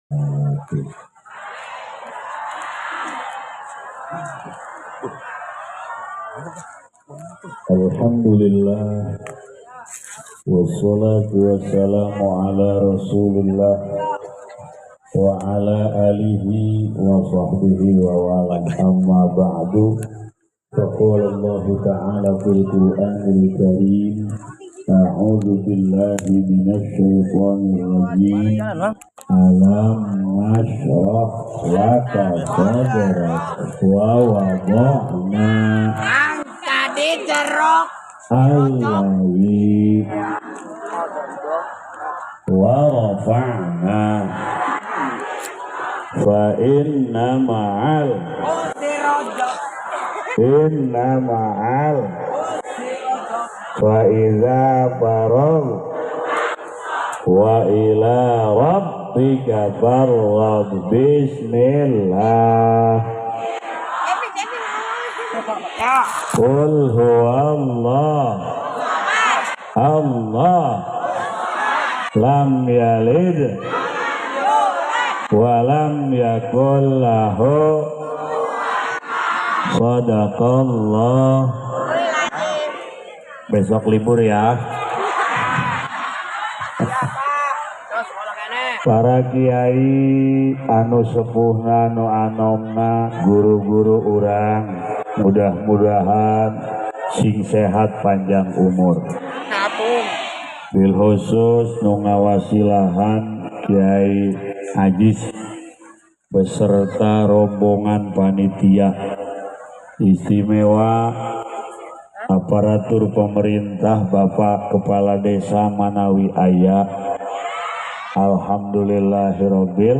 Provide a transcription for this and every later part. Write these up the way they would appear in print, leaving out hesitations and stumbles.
Wabarakatuh. Alhamdulillah wassalatu wassalamu ala Rasulillah wa ala alihi wa sahbihi wa wala, amma ba'du. Faqala Allah ta'ala fil Qur'anil Karim, a'udzu billahi minasy syaithanir rajim. Alam nashrah laka sadrak wa wada'na dijerok allazi wa rafa'na fa inna ma'al inna ma'al fa idza farag wa ila rabbika farghab. Bismillah. Qul huwallah Allah lam yalid wa lam yakul lahu. Shadaqallah. Besok libur ya. Para kiai anu sepuhna anu anomna guru-guru urang, mudah-mudahan sing sehat panjang umur. Bil khusus nu ngawasilahan Kiai Ajis beserta rombongan panitia istimewa, aparatur pemerintah, Bapak Kepala Desa Manawi Aya. Alhamdulillahirabbil.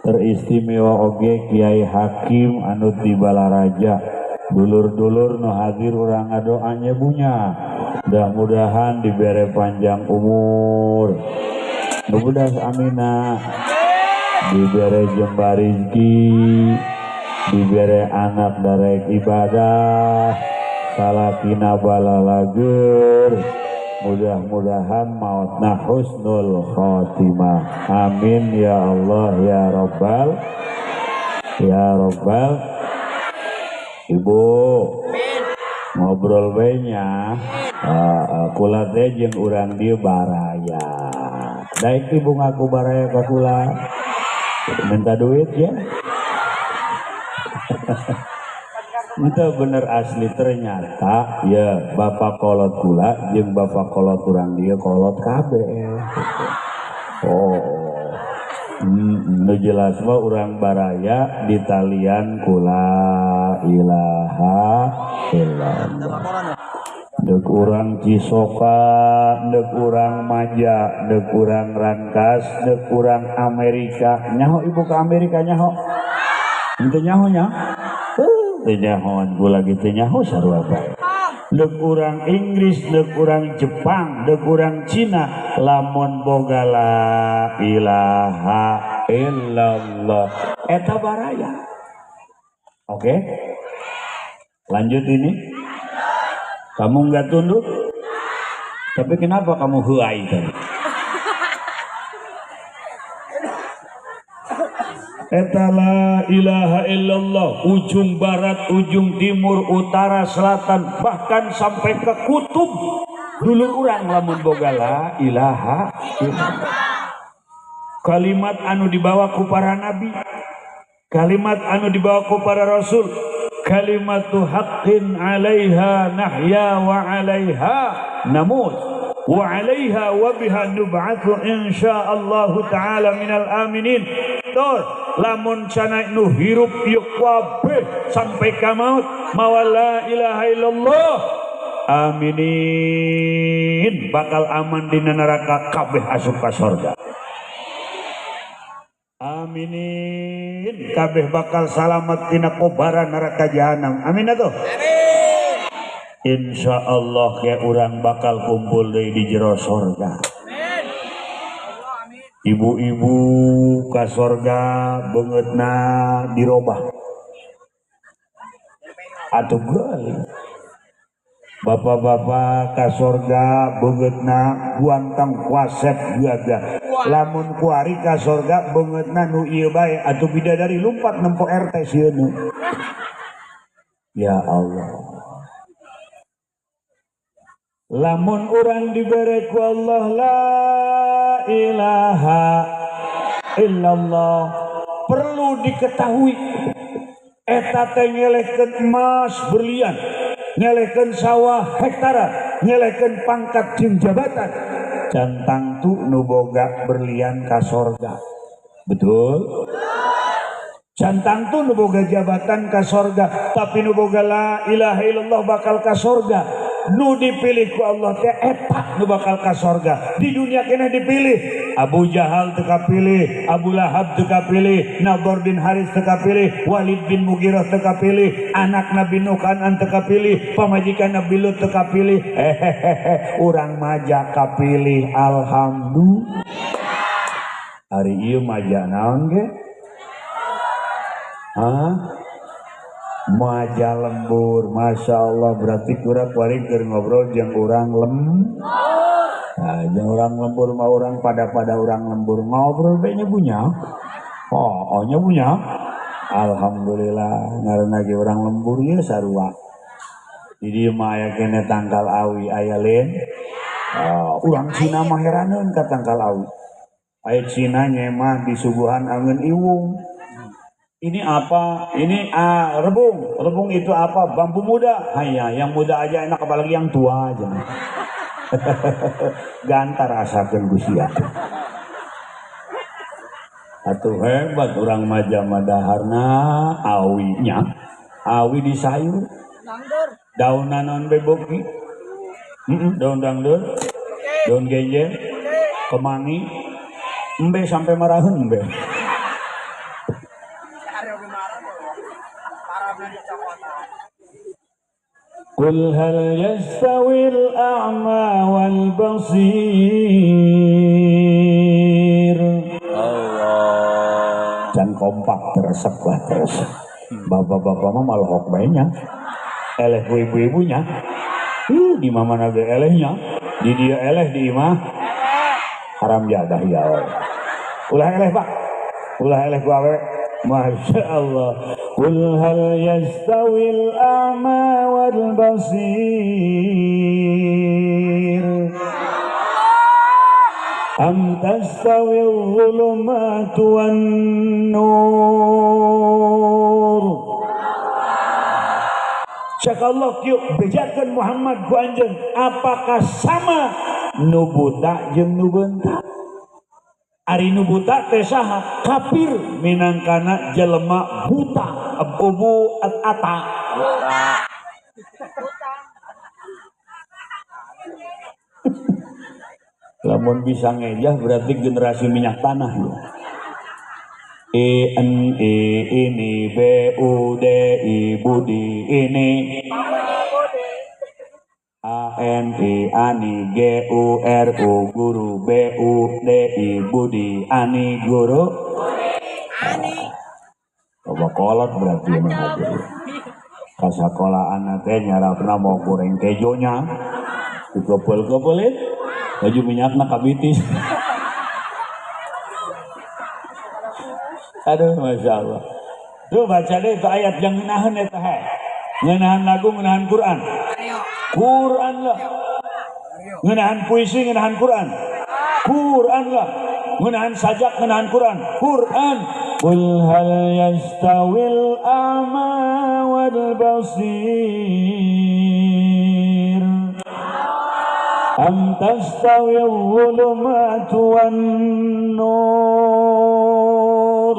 Teristimewa oge Kiai Hakim anu ti Balaraja. Dulur-dulur nu hadir urang ngadoa nyebunya. Mudah-mudahan dibere panjang umur. Mudah amina. Dibere jembar rezeki, dibere anak darek ibadah, salakina balalager. Mudah-mudahan mautna husnul khotimah. Amin ya Allah ya Rabbal ya Rabbal. Ibu ngobrol we nya, kula teh jeung urang dieu baraya. Daek ibu ngaku baraya ka kula, minta duit ya. Itu bener asli ternyata ya bapak kolot kula jeung bapak kolot urang dieu kolot kabeh. Oh, nu jelas mah urang baraya di talian kula ilaha illallah. Deuk urang Cisoka, deuk urang Maja, deuk urang Rangkas, deuk urang Amerika. Nyaho ibu ke Amerika nyaho? Henteu nyaho nya? Teu nyahoan kula ge teu nyaho sarua bae. Deuk urang Inggris, deuk urang Jepang, deuk urang Cina, lamun boga la ilaha illallah eta baraya. Oke? Lanjut ini. Kamu nggak tunduk? Tapi kenapa kamu huai tadi? Eta la ilaha illallah, ujung barat, ujung timur, utara, selatan, bahkan sampai ke kutub. Dulur urang lamun boga la ilaha illallah. Kalimat anu dibawa ku para nabi, kalimat anu dibawa ku para rasul, kalimatu haqqin 'alaiha nahya wa 'alaiha namut wa 'alaiha wa biha nub'atsu insyaallah ta'ala minal aminin. Tor lamun cana nu hirup ieu kabeh sampai ka maut mawa la ilaha illallah, aminin, bakal aman dina neraka kabeh asup ka sorga. Aminin, kabeh bakal salamat tina kobaran neraka jahanam. Amin atuh. Amin. Insyaallah ke urang bakal kumpul deui di jero sorga. Ibu-ibu ka sorga beungeutna dirobah atuh geuling. Bapak-bapak ka sorga beungeutna guanteng wasep gagah. Lamun kuari ka sorga beungeutna nu ieu bae atuh bidadari lumpat nempo RT sieun. Ya Allah. Lamun urang dibere ku Allah la ilaha illallah, perlu diketahui eta teh ngelehkeun emas berlian, ngelehkeun sawah hektaran, ngelehkeun pangkat jeung jabatan. Can tangtu nu boga berlian ka sorga. Betul? Can tangtu nu boga jabatan ka sorga, tapi nu boga la ilaha illallah bakal ka sorga. Nu dipilih ku Allah teh eta nu bakal ka sorga. Di dunia keneh dipilih. Abu Jahal teu kapilih, Abu Lahab teu kapilih, Nadhr bin Haris teu kapilih, Walid bin Mughirah teu kapilih, anak Nabi Nuh Kanan teu kapilih, pamajikan Nabi Lut teu kapilih. Hehehe, urang maja kapilih, alhamdulillah. Hari ieu maja naon ge? Hah? Maja lembur, masya Allah, berarti kurang kuari keur ngobrol jeung urang lem. Nah, jeung urang lembur mah urang pada urang lembur ngobrol bae nya punya. Oh, nya punya. Alhamdulillah, ngaranna ge urang lembur ieu sarua. Di dieu mah aya keneh tangkal awi aya lain. Oh, urang Cina mah heraneun ka tangkal awi. Aya Cina nyemah disuguhan angeun iwung. Ini apa? Ini rebung. Rebung itu apa? Bambu muda. Hanya yang muda aja enak, apalagi yang tua aja. Gantar asakeun ku sia. Atuh hebat urang maja madaharna awinya. Awi di sayur. Daun naon be boki? Daun dangdeur, daun genjer, kemangi, embe sampai maraheun embe. Qul hal yastawil a'ma wal basir. Allah. Can kompak teresep lah terus. Bapak-bapak mah malhok bae nya. Eleh ku ibu-ibunya. Di mana ge elehnya? Di dia eleh di imah. Haram jadah ya Allah. Ulah eleh Pak. Ulah eleh ku awewe. Masya Allah. Qul hal yastawil a'ma wal basir am tastawil dhulumatu wan nur. Cek Allah kieu bejakeun Muhammad ku anjeun, apakah sama nu buta jeung nu beunta? Ari nu buta teh saha? Kafir minangkana jelema buta, abu ata. Lamun bisa ngejah berarti generasi minyak tanah ya. E N E ini B U D I Budi ini A N I Ani G U R U guru B U D I Budi Ani guru Ani. Coba kolot berarti ini hadir. Kasakolaan teh nyarapna mau goreng kejonya. Dikepel-kepelin baju minyakna kabitis. Aduh Masya Allah. Tuh baca deh itu ayat yang ngenahan eta he. Ngenahan lagu, ngenahan Quran. Quran lah. Ngenahan puisi, ngenahan Quran. Quran lah. Ngenahan sajak, ngenahan Quran. Quran. Qul hal yastawil a'ma wal basir am tastawil dhulumatu wan nur.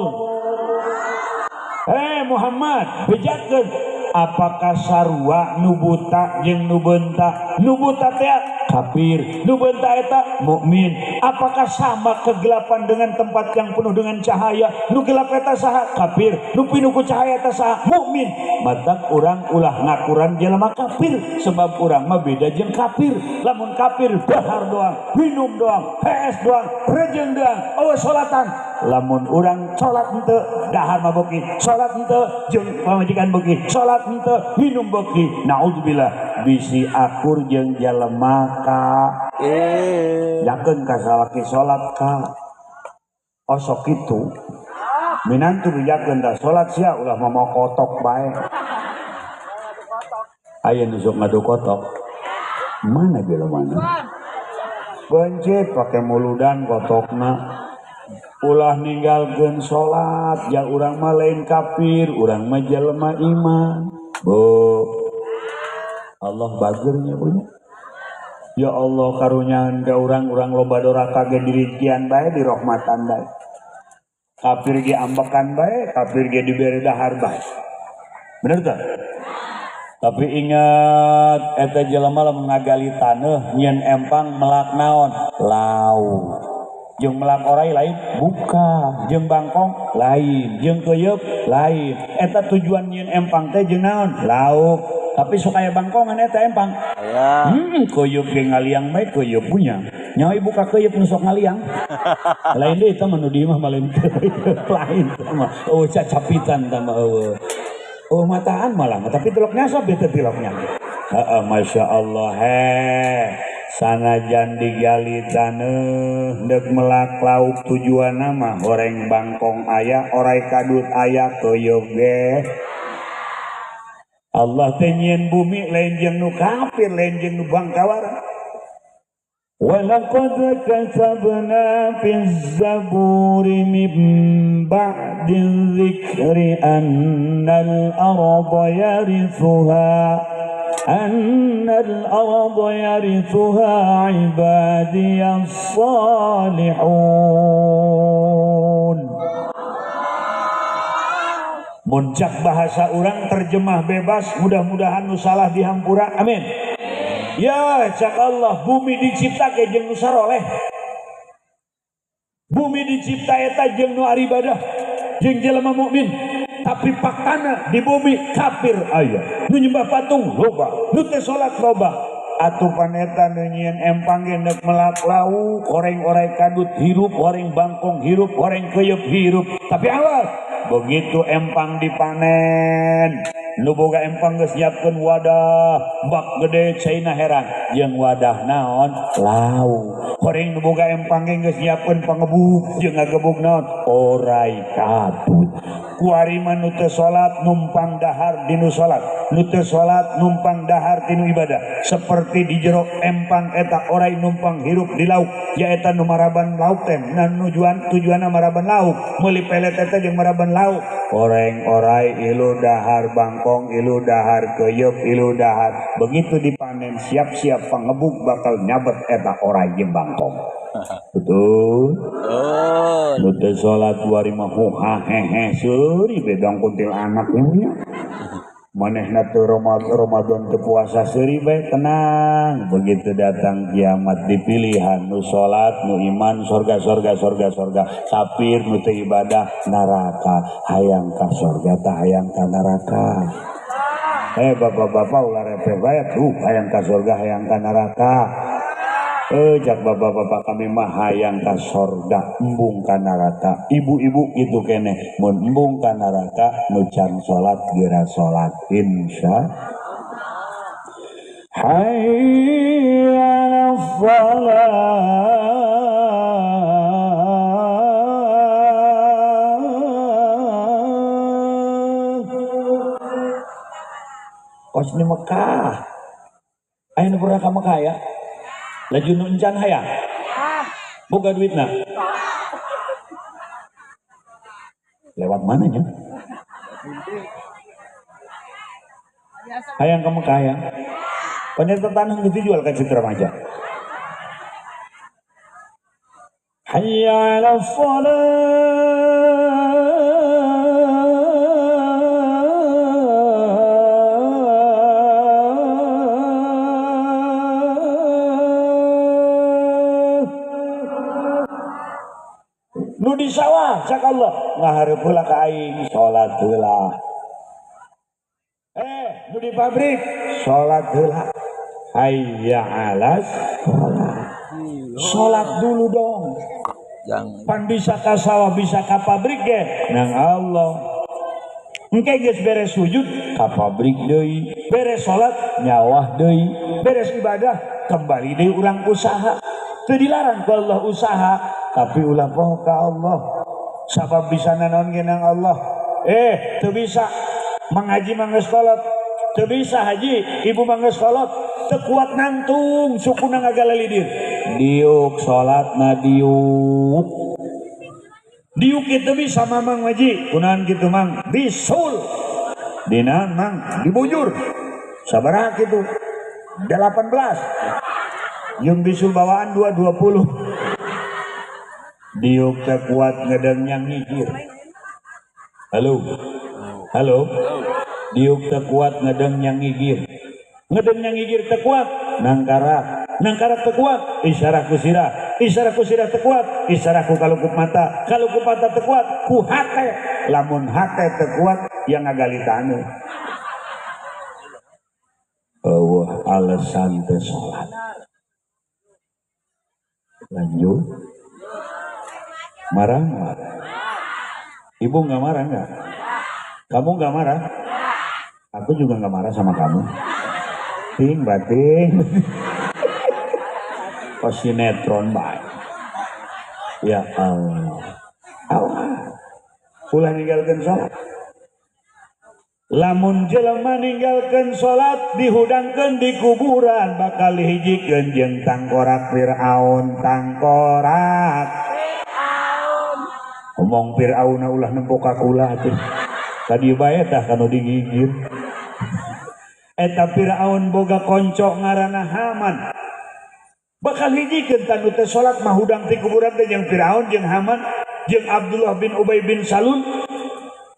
Hei Muhammad, bejakeun apakah sarua nu buta jeung nu beunta? Nu buta teh kafir, nu beunta eta mukmin. Apakah sama kegelapan dengan tempat yang penuh dengan cahaya? Nu gelap eta saha? Kafir. Nu pinuh ku cahaya eta saha? Mukmin. Matak urang ulah ngakuran jelema kafir, sebab urang mah beda jeung kafir. Lamun kafir dahar doang, minum doang, PS doang, rejeng doang, eueuh salatan. Lamun urang salat henteu dahar mah beuki, salat henteu jeung pamajikan beuki, salat henteu minum beuki. Naudzubillah bisi akur jeung jalema ka. Yakeun ka salaki salat ka. Osok kitu. Minantu dijakeun da salat sia ulah mama kotok bae. Aya nu sok ngadu kotok. Mana jelema? Bencet pake muludan kotokna. Ulah ninggalkeun salat, ya urang mah lain kafir, urang mah jelema iman. Bu. Allah bagernya punya. Ya Allah karunyaan ka urang-urang loba doraka ge dirincian bae dirahmatan bae. Kafir ge ambekan bae, kafir ge dibere dahar bae. Bener teu? Tapi ingat eta jelema lamun ngagali taneuh nyieun empang melak naon? Lauk. Jeung melak orai lain buka, jeung bangkong lain, jeung keuyeub lain. Eta tujuan nyieun empang teh jeung naon? Lauk. Tapi sok aya bangkongan eta empang. Aya. Keuyeub ge ngaliang bae keuyeub punya. Nyawa buka keuyeub nu sok ngaliang. Lain deui eta mah nu di imah mah lain keuyeub lain mah. Eueuh cacapitan tah mah eueuh. Oh mataan malah, tapi tilok nyasab eta tiloknya. Heeh, Masya Allah heh. Sanajan digali taneuh deuk melak lauk tujuanna mah horeng bangkong aya, orai kadut aya, keuyeub ge. Allah teh nyieun bumi lain jeung nu kafir, lain jeung nu bangkawara. Walaqad katabna fiz zaburi min ba'di dzikri annal arda yarithuha annal arda yarithuha ibadiyas salihun. Muncak bahasa urang terjemah bebas, mudah-mudahan nu salah dihampura, amin. Ya cak Allah, bumi diciptakeun jeung nu saroleh. Bumi dicipta eta jeung nu aribadah, jeung jelema mukmin. Tapi faktana di bumi kafir aya, nu nyembah patung loba, nu teu salat loba. Atuh paneta nu nyieun empang ge neuk melak lauk, horeng orai kadut hirup, horeng bangkong hirup, horeng keuyeub hirup. Tapi awas, begitu empang dipanen, nu boga empang geus nyiapkeun wadah bak gede caina herang jeung wadah naon lauk. Horeng nu boga empang ge geus nyiapkeun pangebuk jeung ngagebuk naon orai kadut. Kuari mah nu teu salat numpang dahar dinu salat, nu teu salat numpang dahar tinu ibadah. Seperti di jero empang eta orai numpang hirup di lauk, ya eta nu maraban lauk teh nah nujuan tujuanna maraban lauk, meuli pelet eta jeung maraban lauk. Oreng orai ilu dahar bangkong ilu dahar keuyeub ilu dahar. Begitu dipanen siap-siap pangebuk bakal nyabet eta orai jeung bangkong. Betul. Nu teu salat kuari mah ha hehe seuri bedang kuntil anak nya. Manehna teu Ramadan teu puasa seuri bae tenang. Begitu datang kiamat dipilihan nu salat nu iman sorga sorga sorga sorga, kafir nu teu ibadah neraka. Hayang ka sorga tah hayang ka neraka. Bapak-bapak ulah repeh bae tuh hayang ka sorga hayang ka neraka. Jak bapak-bapak kami mah hayang ka sorga embung ka neraka. Ibu-ibu itu keneh mun embung ka neraka nu can salat geura salat insya. Hayya 'alas shalah. Kos di Mekah. Aya nu pernah ka Mekah ya? Laju nu encan hayang. Boga duitna. Lewat mananya? Hayang ka Mekah ya. Penyerta tanah geus dijual ka Citra Maja. Hayya 'alas shalah. Nu di sawah cak Allah ngahareup heula ka aing salat heula. Nu di pabrik salat heula. Hayya 'alas shalah. Salat dulu dong. Jangan. Pan bisa ka sawah bisa ka pabrik ge nang Allah. Engke geus beres sujud ka pabrik deui, beres salat nyawah deui, beres ibadah kembali deui urang usaha. Teu dilarang ku Allah usaha, tapi ulah poho ka Allah. Sabab bisa nanaon ge nang Allah. Teu bisa mengaji mah geus kolot, teu bisa haji ibu mah geus kolot, teu kuat nangtung sukuna ngagalalidir. Diuk salatna diuk. Diuk itu bisa mamang haji, kunaon kitu mang? Bisul. Dina mang dibujur. Sabaraha kitu? 18. Jeung bisul bawaan 220. Diuk teu kuat ngedeng yang ngigir. Halo. Halo. Diuk teu kuat ngedeng yang ngigir. Ngedeng yang ngigir teu kuat nangkarak. Nangkarak teu kuat isyarah ku sirah. Isyarah ku sirah teu kuat isyarah ku kalukup mata. Kalukup mata teu kuat ku hate. Lamun hate teu kuat yang ngagali taneuh. Eueuh alasan teu salat. Lanjut. Marah nggak? Ibu nggak marah nggak? Kamu nggak marah? Aku juga nggak marah sama kamu. Ting bating. Pas sinetron baik. Ya Allah. Allah. Ulah ninggalkan sholat. Lamun jelema ninggalkan sholat dihudangkeun di kuburan bakal dihijikeun jeung tangkorak Fir'aun, tangkorak. Omong Fir'aun ulah nempo ka kula atuh. Tadi bae tah kanu digigir. Eta Fir'aun boga konco ngaranna Haman. Bakal hijikeun tanu teh salat mah hudang ti kuburan teh jeung Fir'aun jeung Haman jeung Abdullah bin Ubay bin Salul.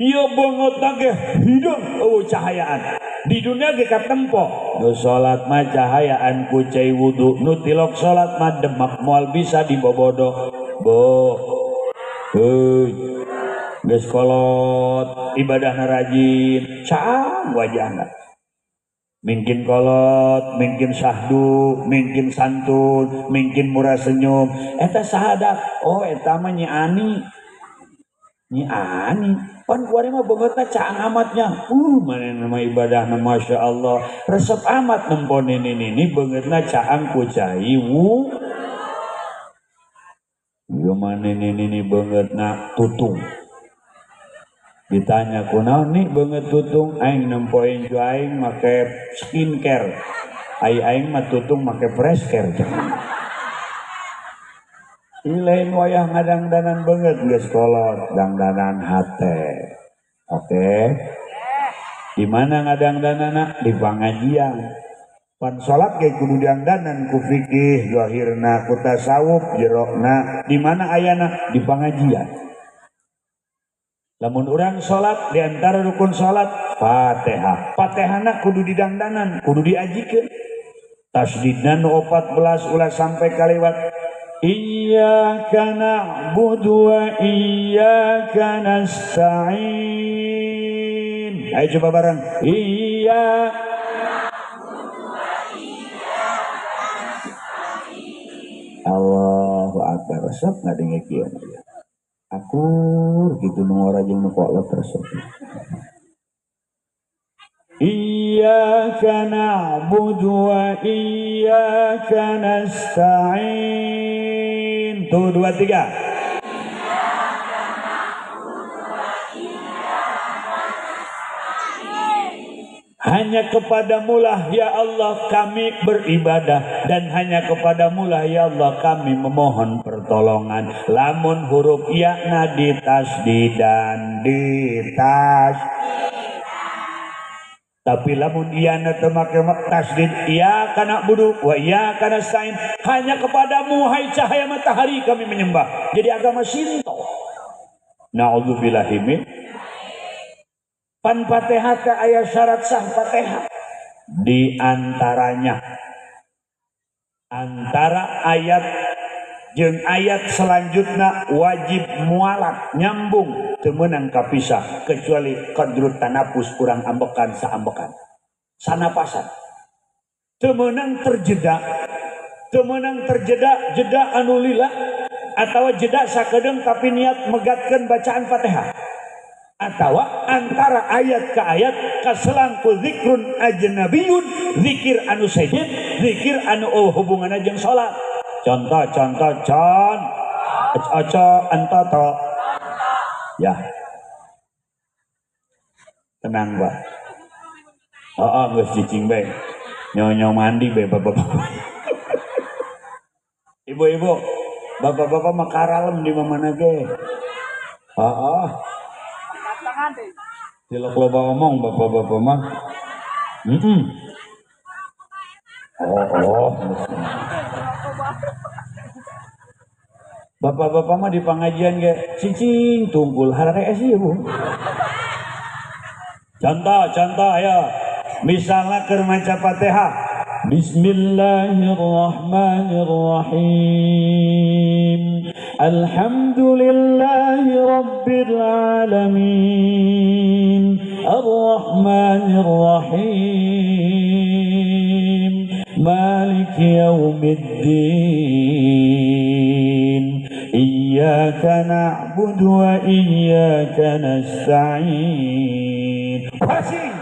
Ieu beungeutna ge hideung eueuh cahayaan. Di dunia ge katempo. Nu salat mah cahayaan ku cai wudu, nu tilok salat mah demak moal bisa dibobodo. Bo. Heuy. Geus kolot, ibadahna rajin, caang wajahna. Mingkin kolot, mingkin sahdu, mingkin santun, mingkin murah senyum. Eta sahadat. Oh, eta mah Nyi Ani. Nyi Ani. Pan kuari mah beungeutna caang amatnya. Manehna mah ibadahna Masya Allah. Resep amat nempo nini-nini beungeutna caang ku cai wu. Ieu mah nini-nini beungeutna tutung. Ditanya kunaon nih beungeut tutung, aing nempoin ju aing make skincare. Ai aing mah tutung make fresh care. Lain wayah ngadangdanan beungeut geus kolot, dangdanan hate. Oke. Di mana ngadangdanana? Di pangajian. Pan salat ge kudu dangdanan ku fikih, zahirna ku tasawuf, jerokna. Di mana ayana? Di pangajian. Lamun urang salat di antara rukun salat Fatihah. Fatihahna kudu didangdanan, kudu diajikeun. Tasdidna nu 14 ulah sampai kalewat. Iyyaka na'budu wa iyyaka nasta'in. Ayo coba bareng. Iya. Allahu akbar. Resep ngadenge kieu ya. Akur gitu nu ora jeung nu kolot resep. Iyyaka na'budu wa iyyaka nasta'in. Tuh 2 3. Hanya kepadamulah ya Allah kami beribadah dan hanya kepadamulah ya Allah kami memohon pertolongan. Lamun huruf ya na ditasdidan ditas. Tapi lamun iya na teu make tasdid iya kana budu wa iya kana stain, hanya kepadamu hai cahaya matahari kami menyembah. Jadi agama Shinto. Na'udzubillahi min. Pan Fatihah teh aya syarat sah Fatihah. Di antaranya antara ayat jeung ayat selanjutna wajib mualat nyambung teu meunang kapisah kecuali qadrut tanapus urang ambekan saambekan sanapasan teu meunang terjeda, teu meunang terjeda jeda anu lila. Atau jeda sakedeung tapi niat megatkeun bacaan Fatihah. Atau antara ayat ke ayat kaselang ku zikrun ajnabiyun, zikir anu sejen, zikir anu hubunganna jeung salat. Contoh contoh con oco entoto. Ya. Tenang, Pak. Oh, geus cicing bae. Nyonyo mandi bae bapak-bapak. Ibu-ibu, bapak-bapak mah karalem di mana ge. Heeh. Tilok loba ngomong bapak-bapak mah. Oh. Bapak-bapak mah di pengajian ge cicing tunggul hararees ieu, Bu. Contoh, contoh ayo. Misalnya keur maca Fatihah. Bismillahirrahmanirrahim. Alhamdulillahi rabbil alamin. Arrahmanir rahim. Maliki yaumiddin. Iyyaka na'budu wa iyyaka nasta'in. Pasing.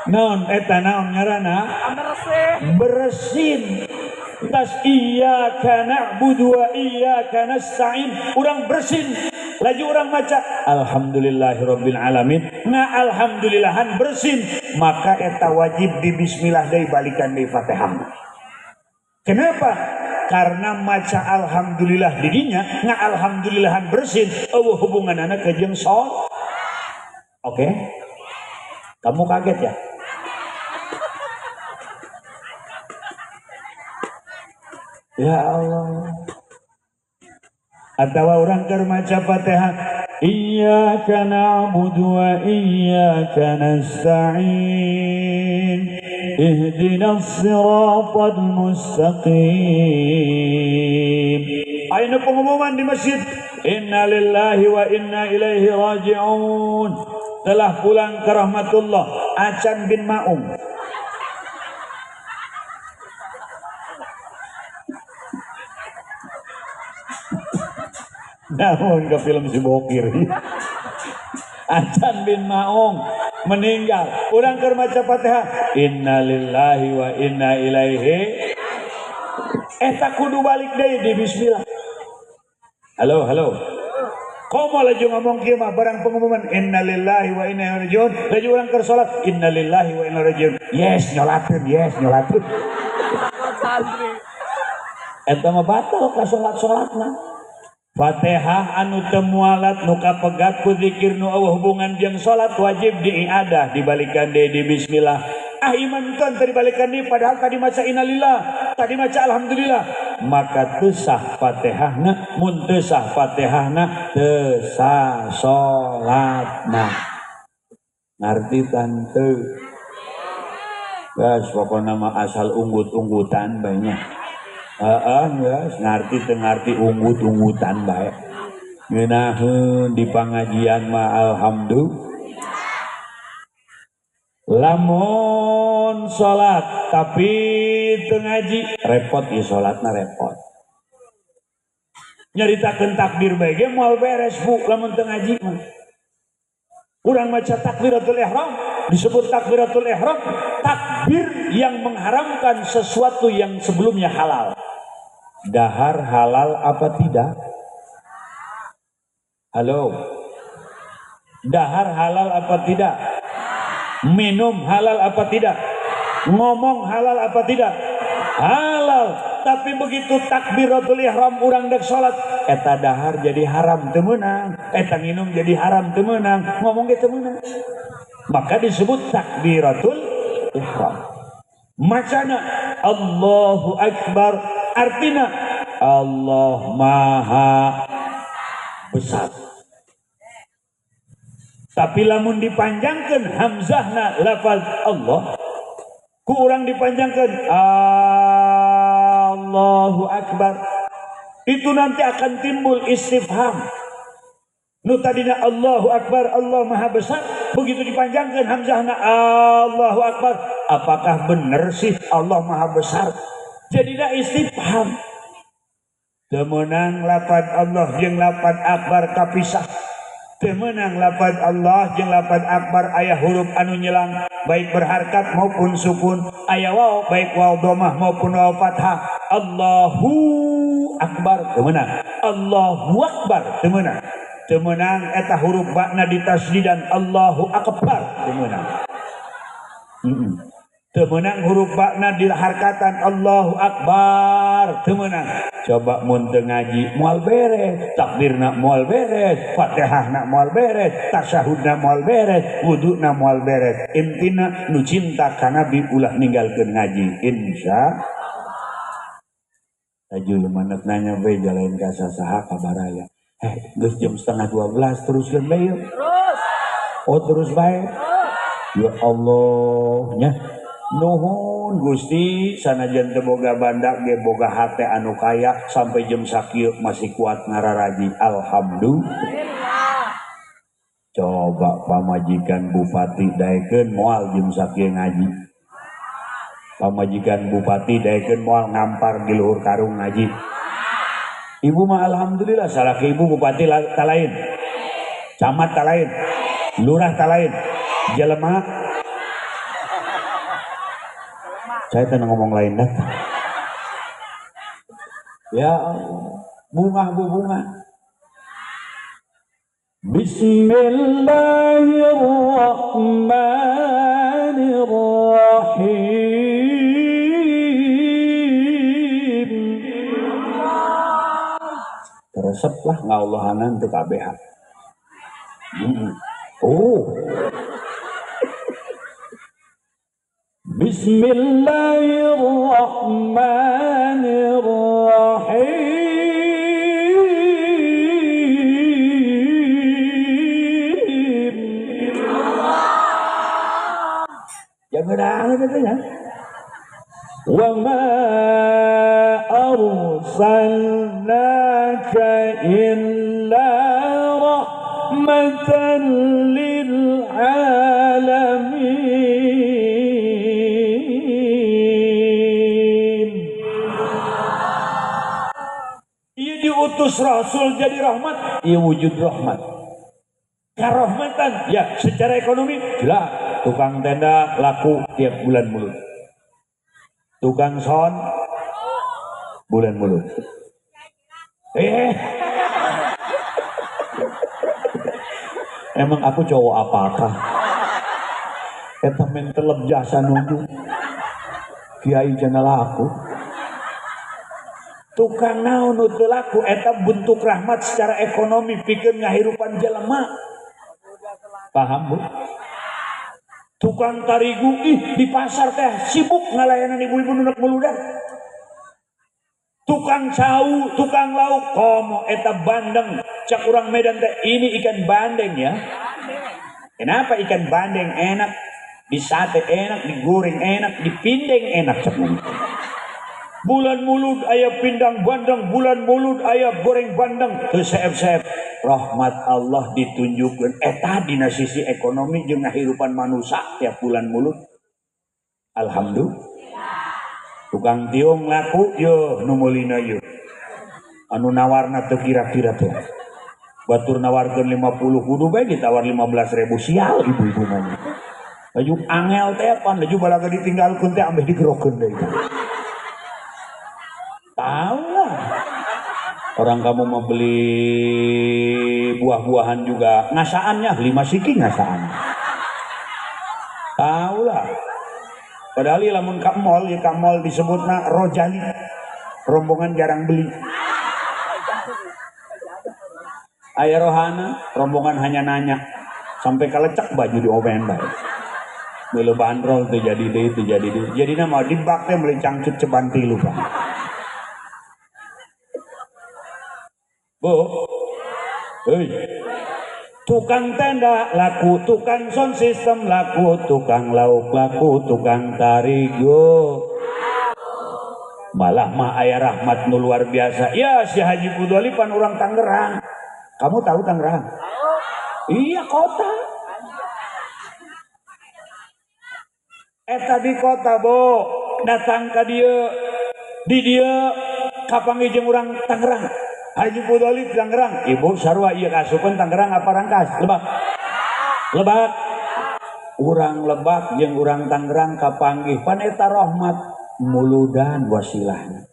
Naon eta naon ngaranna? Bersin. Tas iyyaka na'budu wa iyyaka nasta'in. Urang bersin. Laju urang maca alhamdulillahirabbil alamin. Nga alhamdulillahan bersin, maka eta wajib di bismillah deui balikan deui Fatihah. Kenapa? Karena maca alhamdulillah didinya nga alhamdulillahan bersin eueuh hubunganana ke jeung salat. Oke? Kamu kaget ya? Ya Allah. Atau orang keur maca Fatihah, iyyaka na'budu wa iyyaka nasta'in. Ihdinas siratal mustaqim. Ayeuna pengumuman di masjid, innalillahi wa inna ilaihi raji'un. Telah pulang ke rahmatullah Acan bin Maung. Namun ke film si Bokir. Acan bin Maung meninggal. Urang keur maca Fatihah, innalillahi wa inna ilaihi. Eta kudu balik deui di bismillah. Halo, halo. Komo laju ngomong kieu mah barang pengumuman innalillahi wa inna ilaihi rajiun, laju urang keur salat innalillahi wa inna ilaihi rajiun. Yes, nyolateun, yes, nyolateun. Eta mah batal ka salat-salatna. Fatihah anu teu mualat nu kapegat ku zikir nu eueuh hubungan jeung salat wajib diiadah dibalikan deui di bismillah. Ah iman teu dibalikan deui padahal tadi maca innalillah, tadi maca alhamdulillah. Maka teu sah Fatihahna, mun teu sah Fatihahna teu sah salatna. Ngarti tante? Geus pokona mah asal unggut-unggutan bae nya. Heeh, geus ngarti teu ngarti unggut-unggutan bae. Ngeunaheun di pangajian mah alhamdulillah. Lamun salat tapi teu ngaji repot ieu salatna repot. Nyaritakeun takbir bae ge moal beres Bu lamun teu ngaji mah. Urang maca takbiratul ihram, disebut takbiratul ihram takbir yang mengharamkan sesuatu yang sebelumnya halal. Dahar halal apa tidak? Halo. Dahar halal apa tidak? Minum halal apa tidak? Ngomong halal apa tidak? Halal. Tapi begitu takbiratul ihram urang dek salat, eta dahar jadi haram teu meunang, eta nginum jadi haram teu meunang, ngomong ge teu meunang. Maka disebut takbiratul ihram. Macana Allahu Akbar artinya Allah Maha Besar. Tapi lamun dipanjangkan hamzahna lafaz Allah, ku urang dipanjangkan Allahu Akbar, itu nanti akan timbul istifham. Nu tadinya Allahu Akbar, Allah Maha Besar, Begitu dipanjangkan hamzahna Allahu Akbar. Apakah bener sih Allah Maha Besar? Jadilah istifham. Temenang lapad Allah jeung lapad akbar kapisah. Temenang lapad Allah jeung lapad akbar aya huruf anu nyelang baik berharkat maupun sukun, aya waw baik waw domah maupun waw fathah. Allahu Akbar temenang. Allahu Akbar temenang. Temenang eta huruf bakna ditasdidan Allahu Akbar temenang. Temenang huruf bakna diharkatan Allahu Akbar temenang. Coba mun teu ngaji moal beres, takbirna moal beres, Fatihahna moal beres, tasyahudna moal beres, wuduna moal beres. Intina nu cinta ka Nabi ulah ninggalkeun ngaji insya. Laju manek nanya bae jalain ka sasaha kabaraya. Geus jam 11:30 teruskeun bae yeuh. Terus. Oh terus bae. Ya Allah nya. Nuhun Gusti sanajan teu boga banda ge boga hate anu kaya sampai jam sakieu masih kuat ngararaji. Alhamdulillah. Coba pamajikan bupati daekeun moal jam sakieu ngaji. Pamajikan bupati daekeun moal ngampar di luhur karung ngaji. Ibu mah alhamdulillah salah ke ibu bupati talain, camat talain, lurah talain, jelema. Saya tenang ngomong lain dah. Ya Allah, bunga bu bunga. Bismillahirrahmanirrahim. Resep lah ngallahanan teu kabeh. Oh. Bismillahirrahmanirrahim. Jangan ada katanya. Wa ma arsalnaka illa rahmatan lil alamin. Ia diutus Rasul jadi rahmat, ia wujud rahmat. Karahmatan, ya secara ekonomi jelas. Tukang tenda laku tiap bulan mulut. Tukang son bulan mulut. Emang aku cowok apakah? Eta men telep jasa nunggu. Kiai jana laku. Tukang naon nu teu laku eta bentuk rahmat secara ekonomi pikeun ngahirupan jelema. Paham bu? Tukang tarigu ih di pasar teh sibuk ngalayanan ibu-ibu nu nek muludan. Tukang cau, tukang lauk, komo eta bandeng. Cak urang Medan teh ini ikan bandeng ya. Kenapa ikan bandeng enak? Di sate enak, digoreng enak, dipindeng enak cak. Bulan mulud aya pindang bandeng, bulan mulud aya goreng bandeng. Teu seep-seep. Rahmat Allah ditunjukkeun eta dina sisi ekonomi jeung ngahirupan manusia tiap bulan mulud. Alhamdulillah. Tukang tiung laku yo nu meulina yo. Anu nawarna teu kira-kira teh. Batur nawarkeun 50 kudu bae ditawar 15.000 sial ibu-ibu mah. Laju angel teh pan laju balaga ditinggalkeun teh ambeh digerokeun deui. Tahu lah. Orang kamu mau beli buah-buahan juga ngasaannya 5 siki ngasaan. Tahu lah. Padahal lamun ka mall ya ka mall disebutna rojali. Rombongan jarang beli. Aya rohana, rombongan hanya nanya. Sampai kalecek baju diomen bae. Meuleuh bandrol teu jadi deui, teu jadi deui. Jadina mah dibak teh meuli cangcut ceban tilu Pak. Bu. Hei. Tukang tenda laku, tukang sound system laku, tukang lauk laku, tukang tarigu. Malah mah aya rahmat nu luar biasa. Ya si Haji Pudoli pan urang Tangerang. Kamu tahu Tangerang? Iya kota. Eta di kota bo datang ka dieu di dieu kapanggih jeung urang Tangerang. Haji Pudolib Tangerang. Ibu sarua ieu kasupeun Tangerang apa Rangkas? Lebak. Lebak. Urang Lebak jeung urang Tangerang kapanggih pan eta rahmat muludan wasilahna.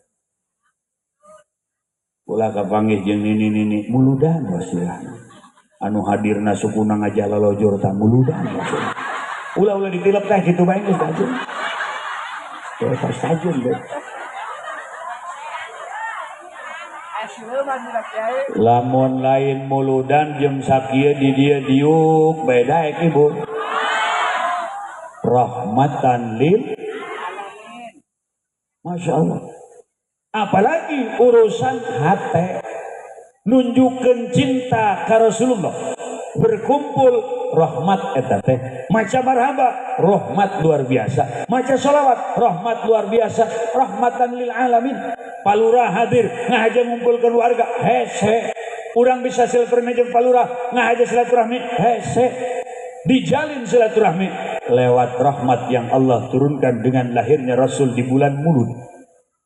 Ulah kapanggih jeung nini-nini muludan wasilahna. Anu hadirna sukuna ngajalalojor ta muludan wasilahna. Ulah-ulah ditilep teh kitu bae geus tajun. Teh tajun deh. Lamun lain muludan jeung sakieu di dieu diuk bae daek ibu. Rahmatan lil Masya Allah. Apalagi urusan hati nunjukkeun cinta ka Rasulullah. Berkumpul rahmat eta teh. Maca marhaba rahmat luar biasa. Maca sholawat rahmat luar biasa. Rahmatan lil alamin. Palurah hadir ngahaja ngumpulkeun warga hese. Urang bisa silaturahmi jeung palurah ngahaja silaturahmi hese. Dijalin silaturahmi lewat rahmat yang Allah turunkan dengan lahirnya Rasul di bulan Mulud.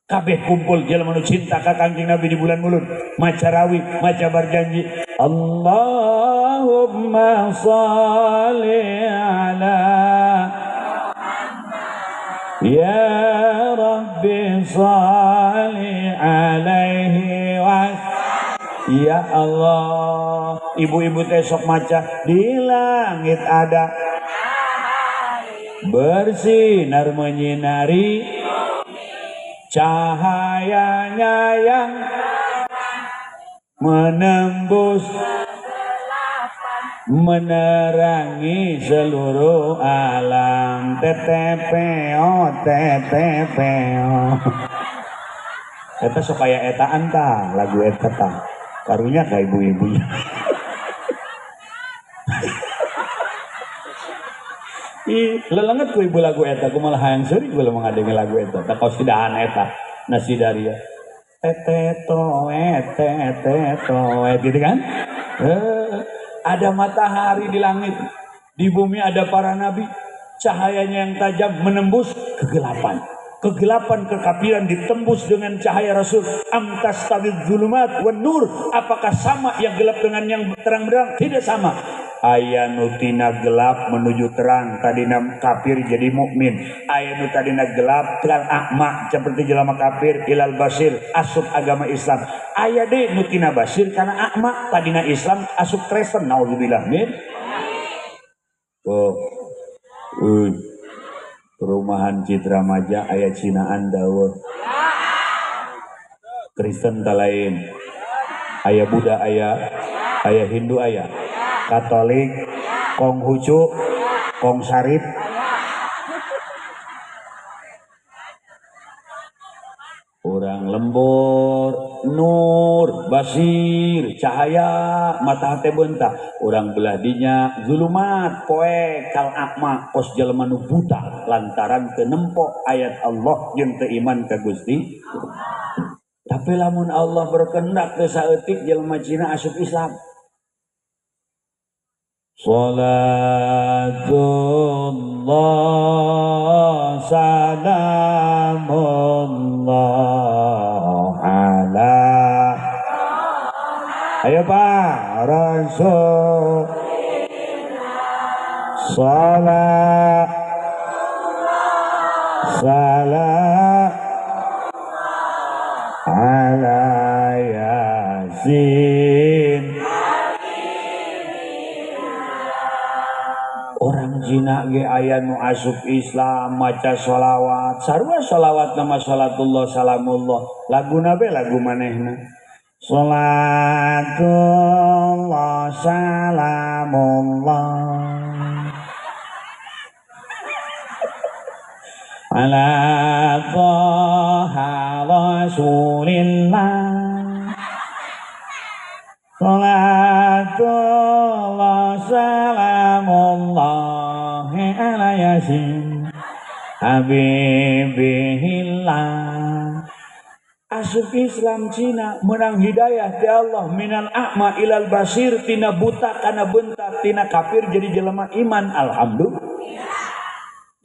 Kabeh kumpul jelema nu cinta ka Kangjeng Nabi di bulan Mulud. Maca rawi, maca barjanji. Allahumma shalli ala ya Rabbi shalli alaihi wa ya Allah. Ibu-ibu teh sok maca di langit ada bersinar menyinari cahayanya yang menembus menerangi seluruh alam. TTPO TTPO eta sok aya etaan tah lagu eta tah karunya ka ibu-ibunya. Ih, lelenget ku ibu lagu eta, ku malah hayang seurik beulah ngadenge lagu eta. Tah kosidahan eta nasidaria. Tete toe tete toe gitu kan? Ada matahari di langit, di bumi ada para nabi, cahayanya yang tajam menembus kegelapan. Kegelapan kekafiran ditembus dengan cahaya Rasul. Am tastawidz zulumat wan nur. Apakah sama yang gelap dengan yang terang benderang? Tidak sama. Aya nu tina gelap menuju terang, tadina kafir jadi mukmin. Aya nu tadina gelap terang akma seperti jelema kafir ilal basir asup agama Islam. Aya deui nu tina basir kana akma tadina Islam asup Kristen, naudzubillah min. Oh. Perumahan Citra Maja aya Cinaan daweuh. Kristen ta lain. Aya Buddha aya, aya Hindu aya. Katolik, Konghucu, Kong Sarip. Orang lembur, nur, basir, cahaya, mata hate beunta. Orang belah dinya zulumat, poe kal akma, kos jelema nu buta lantaran teu nempo ayat Allah jeung teu iman ka Gusti. Tapi lamun Allah berkehendak teu saeutik jelema Cina asup Islam. Salatullah salamullah ala ayo Pak Rasul salat salam ala Yasin. Orang Cina ge aya nu asup Islam maca sholawat sarua sholawat nama salatullah salamullah laguna be lagu manehna salatullah salamullah ala Thaha Rasulillah salatullah salamullah ala Yasin Habibihillah. Asup Islam Cina menang hidayah ti Allah minal a'ma ilal basir, tina buta kana bentar, tina kafir jadi jelema iman. Alhamdulillah.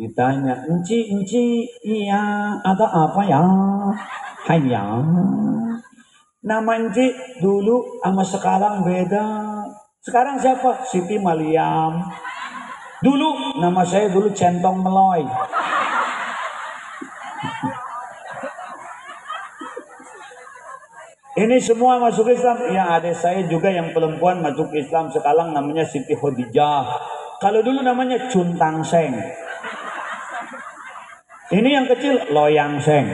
Ditanya, "Enci, enci, iya, ada apa ya?" Hanya nama enci dulu sama sekarang beda. Sekarang siapa? Siti Maliam. Dulu nama saya dulu Centong Meloy. Ini semua masuk Islam. Ya, adik saya juga yang perempuan masuk Islam sekarang namanya Siti Khadijah. Kalau dulu namanya Cuntang Seng. Ini yang kecil Loyang Seng.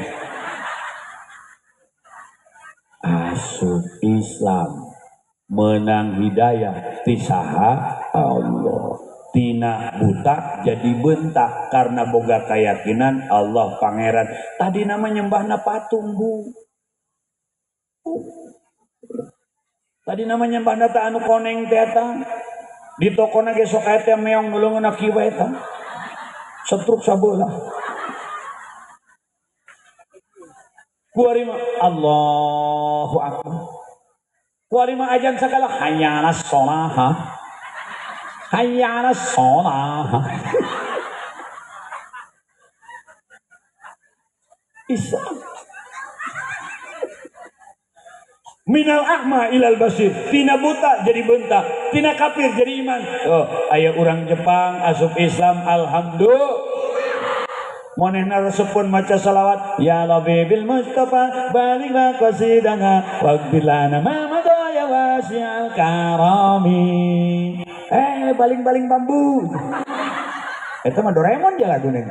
Asup Islam menang hidayah tisaha Allah. Tina buta jadi bentak karena boga keyakinan Allah pangeran. Tadi nama nyembahna patung, Bu. Tadi namanya nyembahna ta anu koneng teh eta. Di tokona ge sok aya teh meong nulungeun kieu eta. Setruk sabelah. Kuari mah Allahu Akbar. Kuari mah ajan sagala hayya 'alas shalah. Hayya 'alas shalah. Islam. Minal a'ma ilal basir, tina buta jadi bentak, tina kafir jadi iman. Oh, aya urang Jepang asup Islam, alhamdulillah. Manehna resepun maca salawat, ya Rabbi Mustafa baligh maqasidana waghfir lana ma madha ya wasi'al karami. Baling-baling bambu. Eta mah Doraemon ja laguna.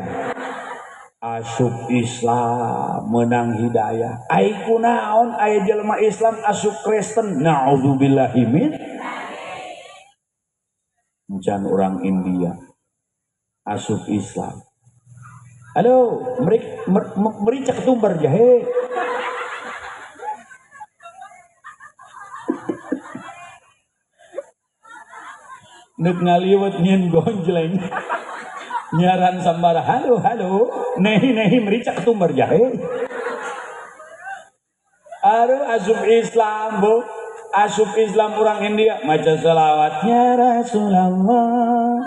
Asup Islam menang hidayah. Ai kunaon aya jelema Islam asup Kristen, naudzubillahi min. Encan orang India asup Islam. Halo, merica ketumbar jahe. Nek ngaliwet nyin gonjleng. Nyaran sambara halo halo, nehi nehi merica ketumbar jahe. Aduh asup Islam bu, asup Islam orang India maca selawat ya Rasulullah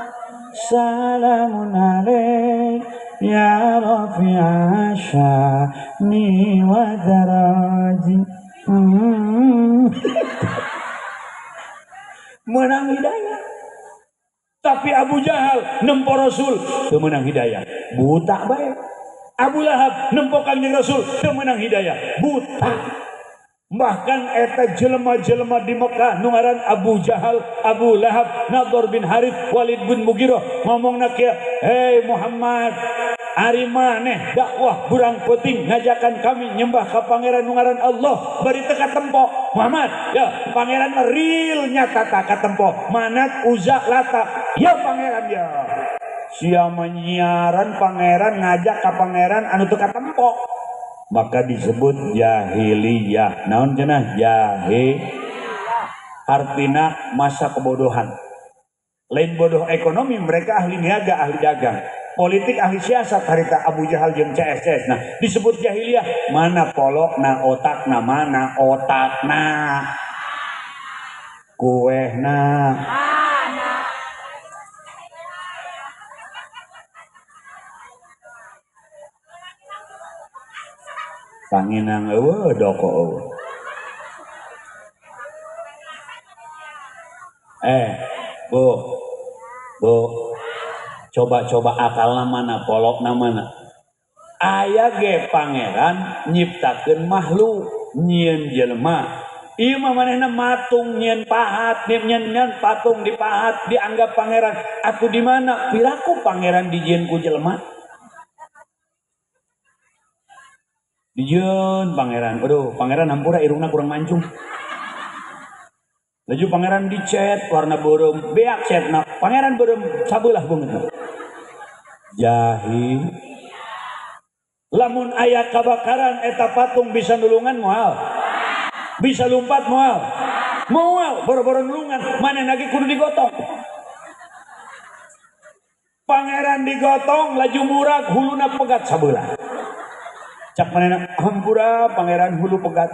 salamun alaik ya Rafi'a sya'ni wa daraji. Menang hidayah. Tapi Abu Jahal nempo Rasul teu meunang hidayah, buta bae. Abu Lahab nempo Kangjeng Rasul teu meunang hidayah, buta. Bahkan eta jelema-jelema di Mekah nu ngaran Abu Jahal, Abu Lahab, Nadhr bin Harith, Walid bin Mughirah ngomongna kieu, "Hei Muhammad, ari maneh dakwah burang peuting ngajakan kami nyembah ka pangeran nu ngaran Allah, bari teu katempo." Muhammad, ya pangeran mah real nyata tak katempo. Manat, Uzza, Lata, ya pangeran ya. Sia menyiaran pangeran ngajak ka pangeran anu teu katempo. Maka disebut jahiliyah. Naon cenah? Jahil. Artina masa kebodohan. Lain bodoh ekonomi, mereka ahli niaga, ahli dagang. Politik ahli siasat harita Abu Jahal jeung CSS. Nah, disebut jahiliyah. Mana polokna, otakna, mana otakna, kuehna. Panginang eueuh doko eueuh. Bu. Bu. Coba-coba akalna mana, polokna mana. Aya ge pangeran nyiptakeun makhluk, nyieun jelema. Ieu mah manehna matung nyieun pahat, nyieun patung dipahat, dianggap pangeran. Atuh di mana piraku pangeran dijieun ku jelema? Dijieun pangeran. Aduh, pangeran hampura irungna kurang mancung. Laju pangeran dicet warna beureum, beak cetna. Pangeran beureum sabelah beungeutna. Jahil. Lamun aya kabakaran eta patung bisa nulungan moal. Bisa lompat moal. Moal boro-boro nulungan, manehna ge kudu digotong. Pangeran digotong laju murag huluna pegat sabelah. Cak manehna hampura pangeran hulu pegat.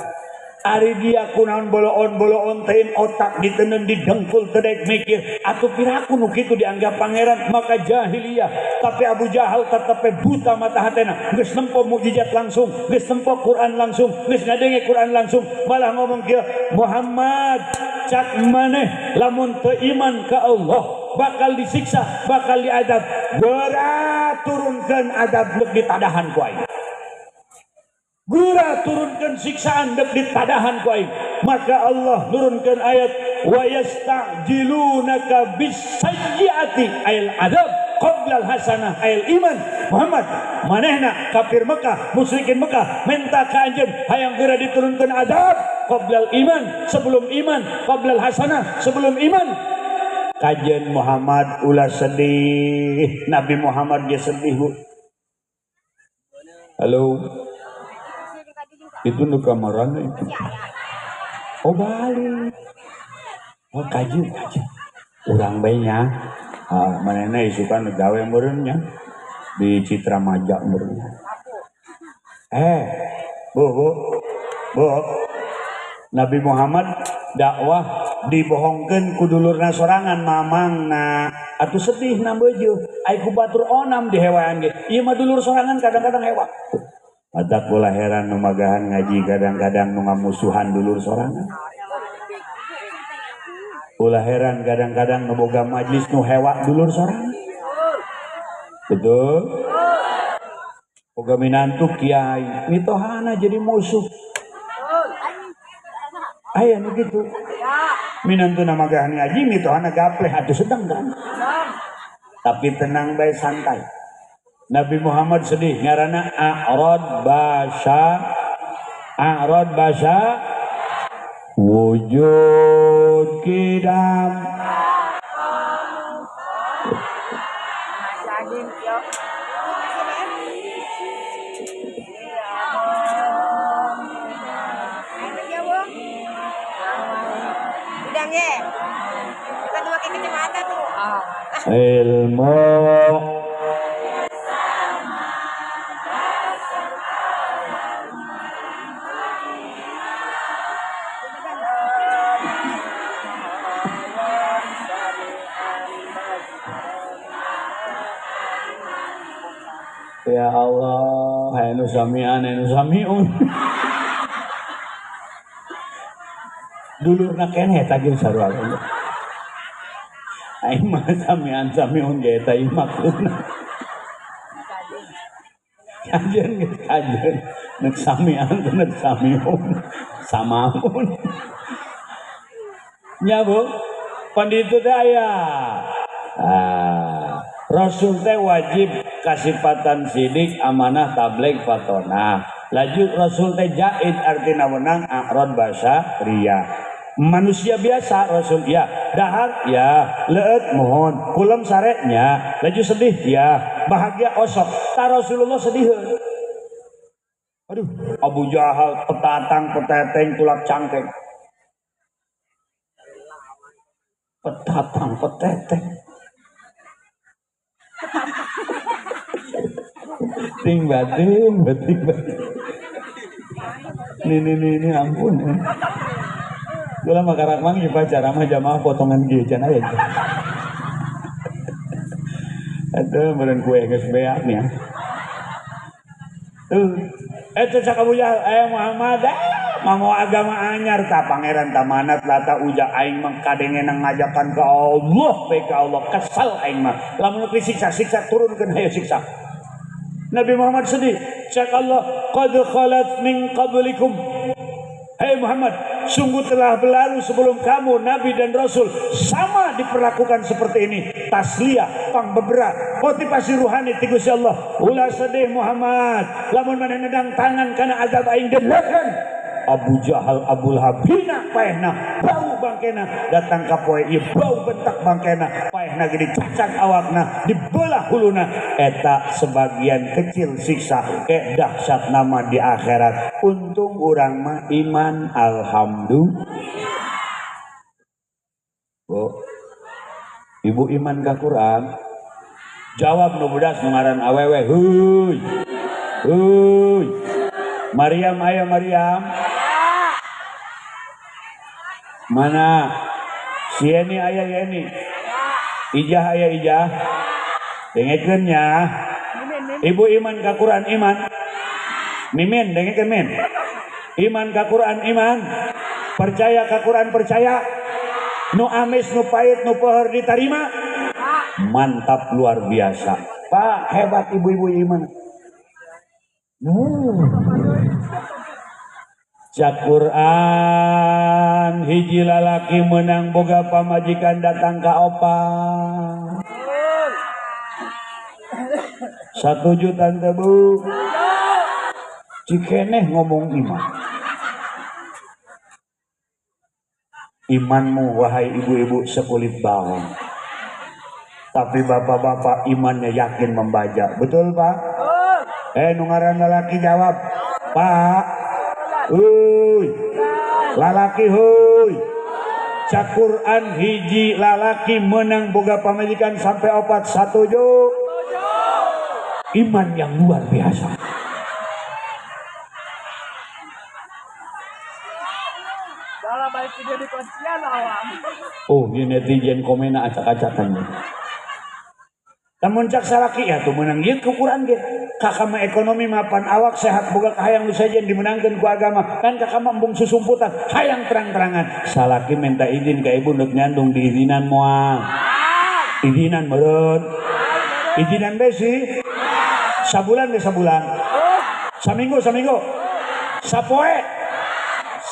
Ari dia kunaon boloon-boloon teuing otak diteundeun didengkul teu daek mikir atuh piraku nu kitu dianggap pangeran maka jahiliyah. Tapi Abu Jahal tetep buta mata hatena, geus nempo mukjizat langsung, geus nempo Quran langsung, geus ngadenge Quran langsung, malah ngomong kieu, Muhammad cak maneh lamun teu iman ka Allah bakal disiksa, bakal diadab. Geura turunkeun adab deuk ditadahan ku aing. Gura turunkan siksaan dek ditadahan ku aing. Maka Allah nurunkan ayat wa yasta'jilunaka bisayyiati ayil adab qoblal hasanah ayil iman. Muhammad manehna kafir Mekah, musyrikin Mekah minta ka anjeun hayang geura diturunkan adab qoblal iman, sebelum iman, qoblal hasanah, sebelum iman. Kajian Muhammad ulah sedih. Nabi Muhammad dia sedih, Bu. Halo. Itu nu kamarana itu. Oh balik. Oh kaji kaji. Urang bae nya. Ah manehna isukan gawe meureun nya. Di Citra Maja meureun. Bu bu. Bu. Nabi Muhammad dakwah dibohongkeun ku dulurna sorangan mamangna. Atuh sedih na beujuh. Ai ku batur onam dihewaan ge. Ieu mah dulur sorangan kadang-kadang hewa. Matak kula heran nu magahan ngaji kadang-kadang nu ngamusuhan dulur sorangan. Ulah heran kadang-kadang nu boga majlis nu hewa dulur sorangan. Betul? Boga minantu kiai, mitohana jadi musuh. Aya nu kitu. Minantu na magahan ngaji mitohana gapleh atuh sedang kan. Tapi tenang bae santai. Nabi Muhammad sedih ngaranna a'rad basya, a'rad basya wujud kidam. Ilmu ya Allah, anu sami'an, anu sami'un. Dulurna keneh eta ge sarua. Aing mah sami'an sami'un ge eta ieu maksudna. Kajeun geus kajeun, nek sami'an teh nek sami'un, samaun. Nya Bu, pan ditu teh aya. Ah, Rasul teh wajib kasipatan sidik, amanah, tabligh, fatonah. Laju Rasul teh jaid artina wenang a'rad basa ria. Manusia biasa Rasul ya, dahar ya, leueut mohon, kulem sare nya, laju sedih ya, bahagia osok. Ta Rasulullah sedih. Aduh, Abu Jahal petatang peteteng tulak cangkeng. Petatang peteteng. Ting batin, batin batin. Nih ampun. Kula makarak mang ieu ceramah jamaah potongan kieu can aya. Atuh meureun kue geus beak nya. Tuh, eta cak Abu Jahal, Muhammad, mau agama anyar ta pangeran tamanat lata uja aing mah kadenge ngajakan ka Allah, bae ka Allah kesal aing mah. Lamun disiksa siksa turunkeun hayo siksa. Nabi Muhammad sedih, cak Allah, qad khalat min qablikum. Hei Muhammad, sungguh telah berlalu sebelum kamu nabi dan rasul sama diperlakukan seperti ini. Tasliyah, pangbebera, motivasi ruhani ti Gusti Allah. Ulah sedih Muhammad, lamun maneh nedang tangan kana azab aing delekan. Abu Jahal, Abu Lahab hina paehna, bau bangkena, datang ka poe ieu bau bentak bangkena, paehna ge dicacag awakna, dibelah huluna. Eta sebagian kecil siksa ke dahsyat nama di akhirat. Untung urang mah iman, alhamdulillah. Bu, ibu iman ka Quran? Jawab nu budas nu ngaran awewe, huy. Huy. Maryam, ayo Maryam. Mana? Si Yeni aya Yeni. Ijah aya Ijah. Dengekeun nya. Ibu iman ka Quran iman. Mimin dengekeun min. Iman ka Quran iman. Percaya ka Quran percaya. Nu amis nu pahit nu pohor diterima. Mantap luar biasa. Pak, hebat ibu-ibu iman. Cak Quran hiji lalaki menang boga pamajikan datang ka opat. 1 juta tebu. Cikeneh ngomong iman. Imanmu wahai ibu-ibu sekulit bawang. Tapi bapak-bapak imannya yakin membaca. Betul Pak? Nu ngaran lalaki jawab. Pak. Huy, lalaki huy. Cak Quran hiji lalaki menang boga pamajikan sampai opat 1 juta. Iman yang luar biasa. Oh, ini netizen komena acak-acakan. Namun cak salaki ya tuh menang ieu ku Quran ge. Kakak mah ekonomi mapan awak sehat boga kahayang nu sejen dimenangkeun ku agama. Kan kakak mah embung susumputan hayang terang-terangan. Salaki minta izin ka ibu ndek nyandung diizinan moal. Izinan meureun. Izinan be sih. Sabulan be sabulan. Saminggu saminggu. Sapoe.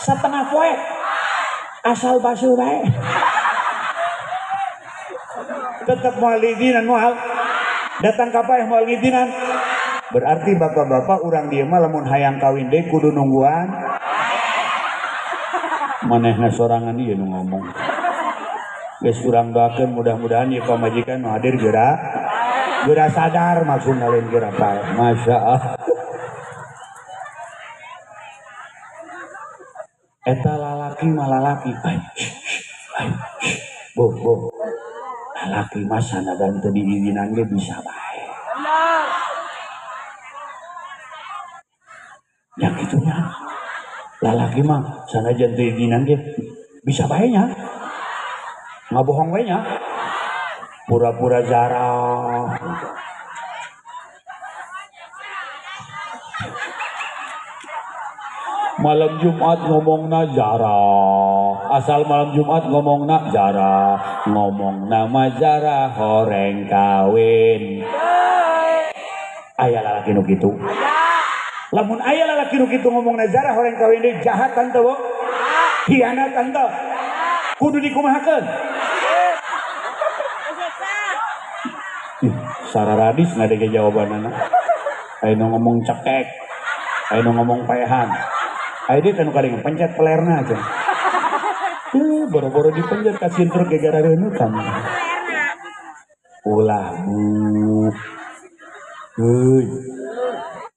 Setengah poe. Asal basuh bae. Tetap moal izinan moal. Datang ka paeh moal ngizinan. Berarti bapak-bapak urang dieu mah lamun hayang kawin deui kudu nungguan. Manehna sorangan ieu nu ngomong. Geus urang doakeun mudah-mudahan ieu pamajikan nu hadir geura geura sadar maksudna lain geura paeh. Masya Allah. Eta lalaki mah lalaki. Ai, ai, bo bo. Lalaki mah sanajan teu diizinan ge bisa bae. Ya gitu nya. Lalaki mah sanajan teu diizinan ge bisa bae nya. Ngabohong we nya. Pura-pura jarah. Malam Jumat ngomongna jarah. Asal malam Jumat ngomongna jarah. Ngomongna mah jarah horeng kawin. Aya lalaki nu kitu. Lamun aya lalaki nu kitu ngomongna jarah horeng kawin deui jahat tante bo. Hianat tante. Kudu dikumahakeun. Ih, sararadis ngadege jawabanana. Aya nu ngomong cekek. Aya nu ngomong paehan. Ayo dia tanu kadang pencet pelerna aja. Boro-boro dipencet kasihin truk gegara reunutan. Ulah bu. Heuy.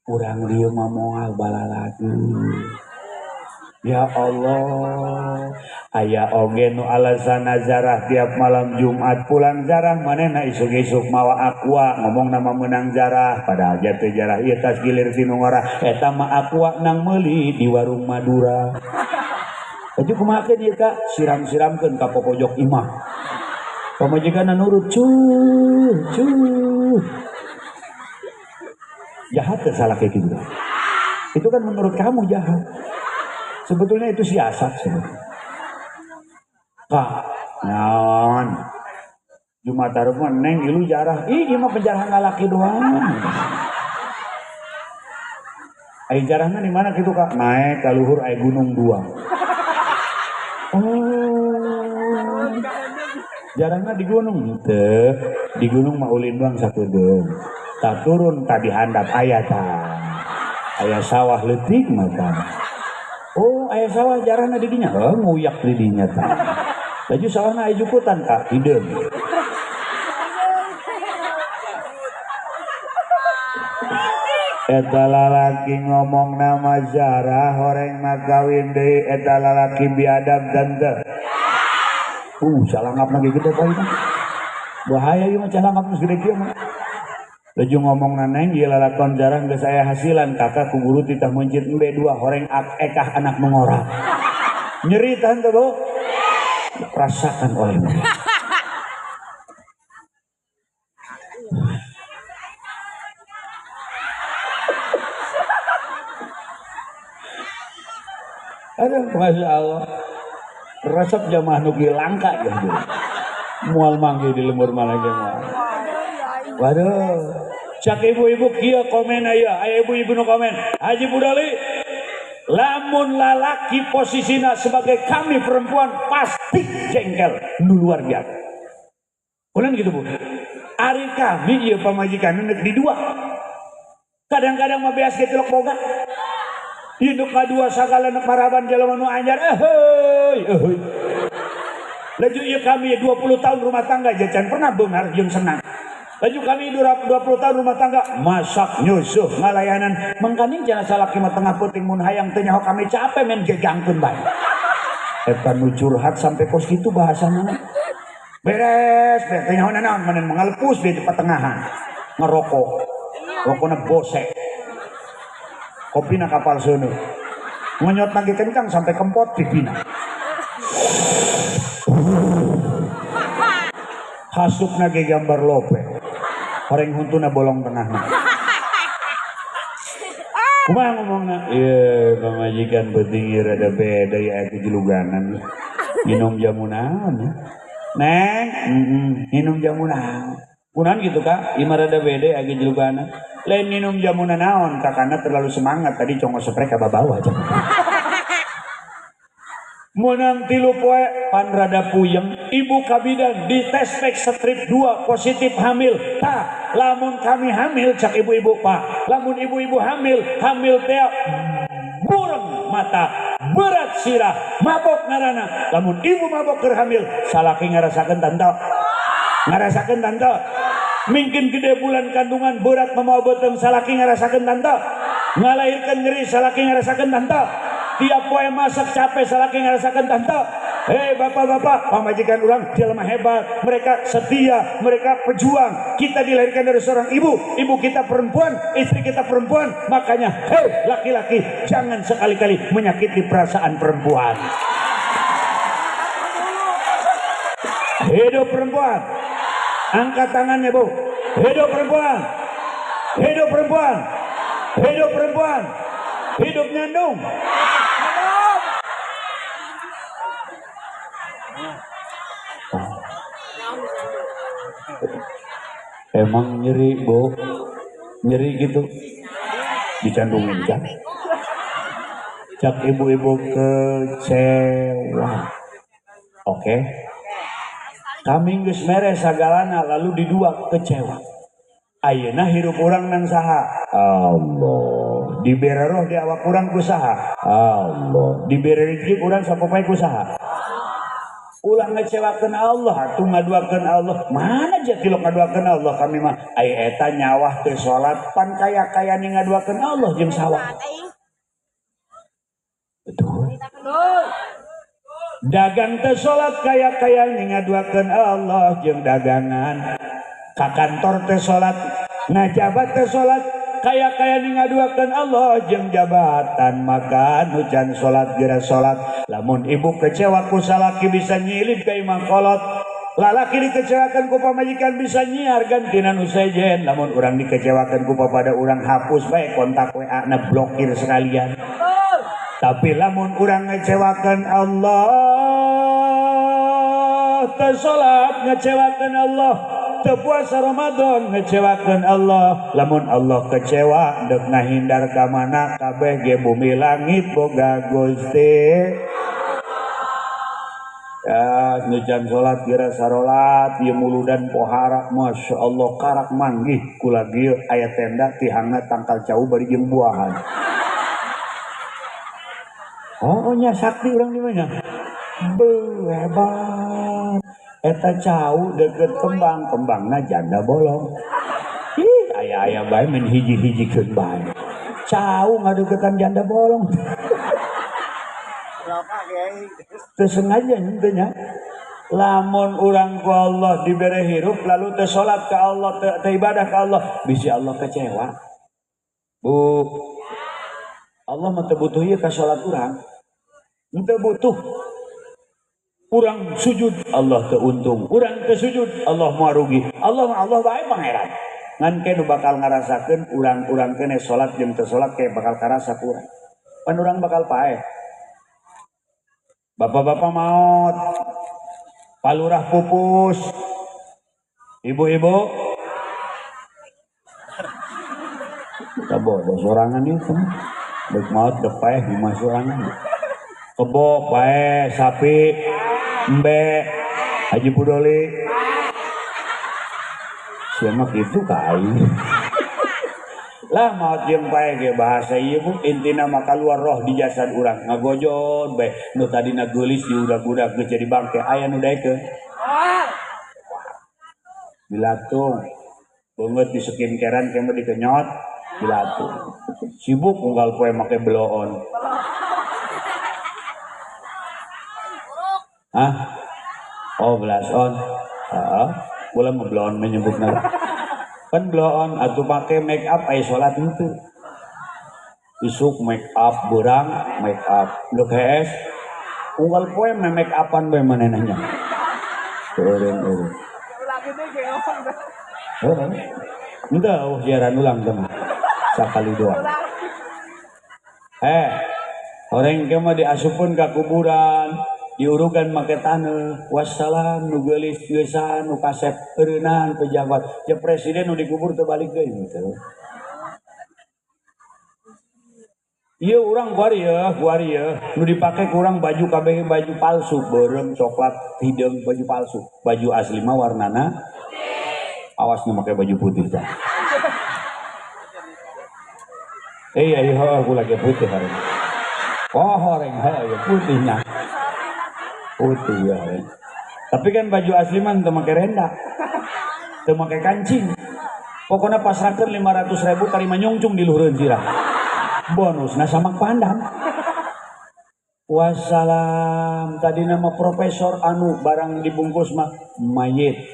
Urang dieu mah moal balalagi. Ya Allah, aya oge nu alasan zarah tiap malam Jumat pulang zarah manehna isuk-isuk mawa aqua ngomong nama menang zarah padahal jatuh jarah ieu tas gilir ti nu ngora eta mah aqua nang meuli di warung Madura. Baju kumahakeun ieu ka siram-siramkeun ka pokojok imah. Pamajikanna nurut cuh cuh. Jahat teh salah kayak gitu. Itu kan menurut kamu jahat. Sebetulnya itu siasat sebetulnya. Kak, naon? Jumat hareup mah neng ilu jarah. Ih, ieu mah penjarahan lalaki doang. Ai jarahna di mana kitu Kak? Naik ka luhur ai gunung dua. Oh. Jarahna di gunung teu. Di gunung mah ulin doang sakedeung. Tak turun tadi handap aya tah. Aya sawah leutik mah tah. Oh, aya sawah jarahna di dinya. Heuh, nguyak di dinya tah. Laju sawahna aya jukutan kak, hideung. Eta lalaki ngomong nama jarah horeng mah kawin deui eta lalaki biadab tante. Salangap lagi gede poe mah. Bahaya ieu mah calangap geus gede kieu mah. Laju ngomong naneng ieu lalakon jarah geus aya hasilan kakak ku guru titah meuncit embe dua horeng ekah anak mengora. Nyeri tante bu. Rasakan oleh mereka. Aduh, Masya Allah. Resep jamaah nu langka ya. Mual manggih di lembur mana ge moal. Waduh. Cak ibu-ibu kieu komen aya, aya ibu-ibu nu komen. Haji Budali, lamun lalaki posisina sebagai kami perempuan pasti jengkel, nu luar biasa. Ulan gitu Bu. Ari kami ieu pamajikan nek di dua. Kadang-kadang mah beas ge tilok boga. Induk kadua sagala nek maraban jelema nu anyar eueuy eueuy. Laju ieu kami 20 tahun rumah tangga jajan pernah beunghar jeung senang. Laju kami 20 tahun rumah tangga masak nyusuh ngalayanan mangkaning cenah salaki mah tengah peuting mun hayang teu nyaho kami capek men gegangkeun bae. Eta nu curhat sampai kos kitu bahasana. Beres beres teu nyaho naon meuneun mengalepus di pertengahan. Ngerokok. Rokona bosek. Kopina kapal sono. Ngenyot lagi kencang sampai kempot pipina. Hasupna ge gambar lope. Horeng huntuna bolong tengahna. Kumaha ngomongna? Ieu pamajikan beuting ieu rada beda ya kejeluganan. Minum jamu naon ya? Neng, minum jamu naon? Kunaon gitu Kak? Ieu mah rada beda ya kejeluganan. Lain minum jamu naon, kakana terlalu semangat tadi congok sprek ka babawa aja. Menang 3 poe pan rada puyeng, ibu kabidan di tes pek strip 2 positif hamil. Tah, lamun kami hamil cak ibu-ibu Pak. Lamun ibu-ibu hamil, hamil teh bureng mata, berat sirah, mabok ngarana. Lamun ibu mabok keur hamil, salaki ngarasakeun tante. Ngarasakeun tante. Mingkin gede bulan kandungan berat mamawa beuteung salaki ngarasakeun tante. Ngalahirkeun nyeri salaki ngarasakeun tante. Tiap poe masak capek salaki ngarasakeun tante. Hei bapak-bapak, pamajikan urang jelema hebat, mereka setia, mereka pejuang. Kita dilahirkan dari seorang ibu, ibu kita perempuan, istri kita perempuan. Makanya, hei laki-laki, jangan sekali-kali menyakiti perasaan perempuan. Hidup perempuan. Angkat tangannya Bu. Hidup perempuan. Hidup perempuan. Hidup perempuan. Hidup nyandung. Emang nyeri Bu, nyeri gitu, dicandungin kan? Cak ibu-ibu kecewa. Oke, kami geus mere sagalana lalu didua kecewa. Ayeuna hirup urang nang saha? Allah. Dibere roh di awak urang ku saha? Allah. Dibere rezeki urang sapopoe ku saha? Ulah ngecewakeun Allah atuh ngaduakeun Allah. Mana jatilok ngaduakeun Allah kami mah ai eta nyawah teu salat pan kaya-kaya ni ngaduakeun Allah jeung sawah. Betul. Dagang teu salat kaya-kaya ni ngaduakeun Allah jeung dagangan. Ka kantor teu salat, ngajabat teu salat kaya-kaya ni ngaduakeun Allah jeung jabatan. Maka nu can salat geura salat. Lamun ibu kecewa ku salaki bisa nyilid ka imah kolot. Lalaki dikecewakan ku pamajikan bisa nyiar gantina nu sejen. Lamun urang dikecewakan ku papada urang hapus bae kontak WA na blokir sekalian. Tapi lamun urang ngecewakan Allah teu salat ngecewakan Allah, teu puasa Ramadan ngecewakan Allah. Lamun Allah kecewa deuk ngahindar ka mana kabeh ge bumi langit boga Gusti. Ya, nu can salat geura sarolat, ieu muludan pohara, Masya Allah karak manggih kula ieu aya tenda tihangna tangkal cau bari jeung buahan. Oh nya sakti urang di mana? Beuh hebat. Eta cau deket kembang, kembangna janda bolong. Ih, aya-aya bae men hiji-hijikeun bae. Cau ngadeukeutan janda bolong. Teu sengaja henteu nya. Lamun urang ku Allah dibere hirup lalu teu salat ka Allah, teu ibadah ka Allah, bisi Allah kecewa. Bu, Allah mah teu butuh ieu ka salat urang. Henteu butuh. Urang sujud Allah teu untung, urang teu sujud Allah moal rugi. Allah Allah bae pangeran. Ngan ke nu bakal ngarasakeun urang-urang kene salat jeung teu salat ke bakal karasa ku urang. Pan urang bakal paeh. Bapak-bapak maot, palurah pupus, ibu-ibu kita bodoh sorangan itu. Baik maot dek paeh di sorangan. Kebo paeh, sapi, embe, Haji Pudoli. Siapa gitu kai. Lah maot jeung paeh ge bahasa ieu bu intina mah kaluar roh di jasad urang ngagojon bae nu tadina geulis diudag-udag geus jadi bangke aya nu daekeun. Dilatung beungeut di skincarean ke mah dikenyot dilatung. Sibuk unggal poe make bloon. Hah? Oh blush on. Heeh. Kula mah bloon menyebutna. Pan bloon atuh make make up aya salat henteu. Isuk make up beurang make up. Deuk hees unggal poe mah make upan bae manehna nya. Eureun-eureun. Heeh. Henteu siaran ulang teh mah. Sakali doang. Orang ke mah diasupkeun ka kuburan, diurugan make taneuh, wassalam nu geulis geusan nu kasep eureunaan pejabat. Ya presiden nu dikubur teu balik deui gitu. Ieu urang kuari yeuh, nu dipake kurang baju kabeh baju palsu, beureum coklat hideung baju palsu. Baju asli mah warnana awas nu make baju putih tah. Iya iya aku lagi putih hari ini. Oh horeng ya putihnya. Putih ya. Tapi kan baju asli mah teu make renda. Teu make kancing. Pokoknya pasrahkeun 500.000 tarima nyungcung di luhureun sirah. Bonusna samak pandam. Wassalam tadina mah profesor anu barang dibungkus mah mayit.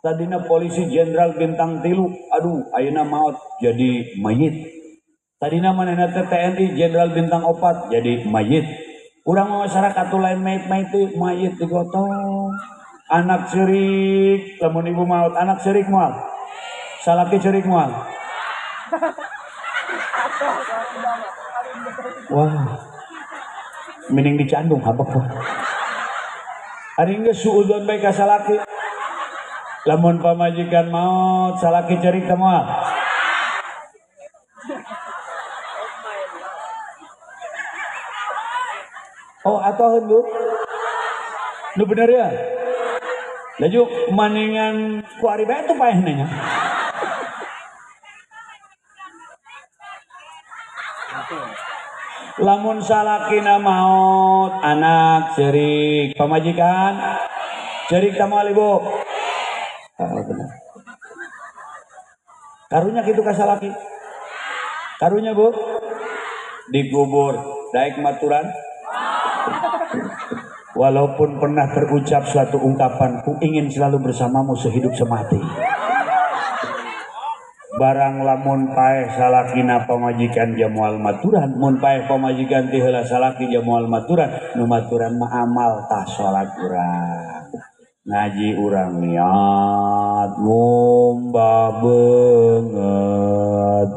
Tadina polisi jenderal bintang 3, aduh ayeuna maot jadi mayit. Tadina manehna teh TNI jenderal bintang 4 jadi mayit. Urang mah masyarakat tuh lain mayit-mayit teh mayit digotong. Anak ceurik lamun ibu maot, anak ceurik moal. Salaki ceurik moal. Wah. Mending dicandung habek wah. Ari geus suudzon bae ka salaki. Lamun pamajikan maot, salaki ceurik teh moal. Oh atoheun bu, nu bener ya. Laju maningan ku ari bae tuh paehna nya. Lamun salakina maot, anak ceurik, pamajikan ceurik teh moal ibu. Ah bener. Karunya kitu ka salaki. Karunya bu dikubur daek maturan. Walaupun pernah terucap suatu ungkapan, ku ingin selalu bersamamu sehidup semati. Barang lamun paeh salakina pamajikan jamual maturan, mun paeh pamajikan ti heula salaki jamual maturan, nu maturan mah amal tah salat urang. Ngaji urang niat ngumbah beungeut,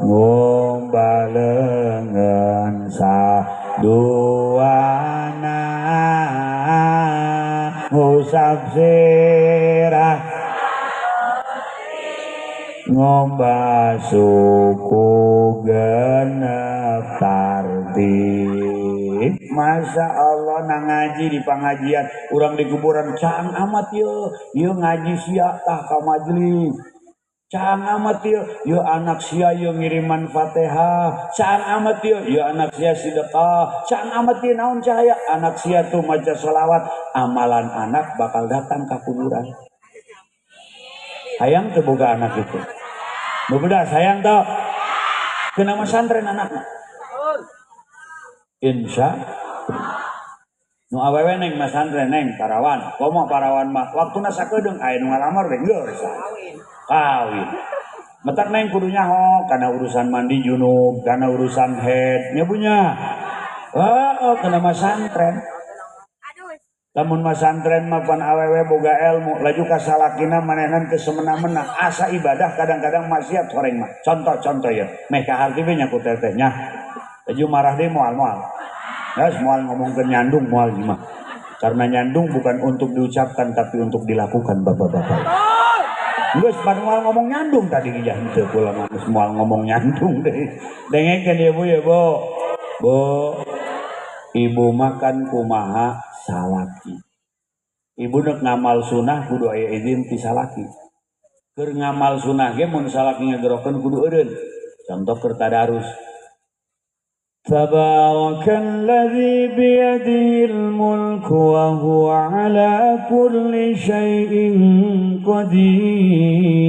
ngumbah leungeun saduana ngusap sirah ngombah suku genep tartib. Masya Allah nang ngaji di pengajian urang di kuburan caang amat ye ye ngaji sia tah ka majelis. Caang amat ye ye anak sia ye ngiriman Fatihah. Caang amat ye ye anak sia sedekah. Caang amat ye naon cahaya anak sia tuh maca selawat. Amalan anak bakal datang ke kuburan. Hayang teu boga anak itu. Bebedas hayang teu. Kena masantren anakna. Insya nu awewe neng masantren neng parawan. Komo parawan mah waktuna sakedeung aya nu ngalamar we geus. Kawin. Metak neng kudu nyaho kana urusan mandi junub, kana urusan head, nya punya. Heeh, kana masantren. Lamun masantren mah pan awewe boga ilmu, laju ka salakina manehna teu semena-mena, asa ibadah kadang-kadang maksiat horeng mah. Contoh-contoh ya, meh ka harti we nya ku teteh nya. Laju marah deui moal-moal. Geus moal ngomongkeun nyandung moal mah. Karena nyandung bukan untuk diucapkan tapi untuk dilakukan bapak-bapak. Geus pan moal ngomong nyandung tadi ge henteu kula mah geus moal ngomong nyandung deui. Dengekeun ya Bu ya Bu. Bu, ibu makan kumaha salaki. Ibu nek ngamal sunah kudu aya izin ti salaki. Keur ngamal sunah ge mun salaki ngagerokeun kudu eureun. Contoh keur tadarus. Tabarakalladzi biyadihil mulku wa huwa ala kulli syai'in qadir.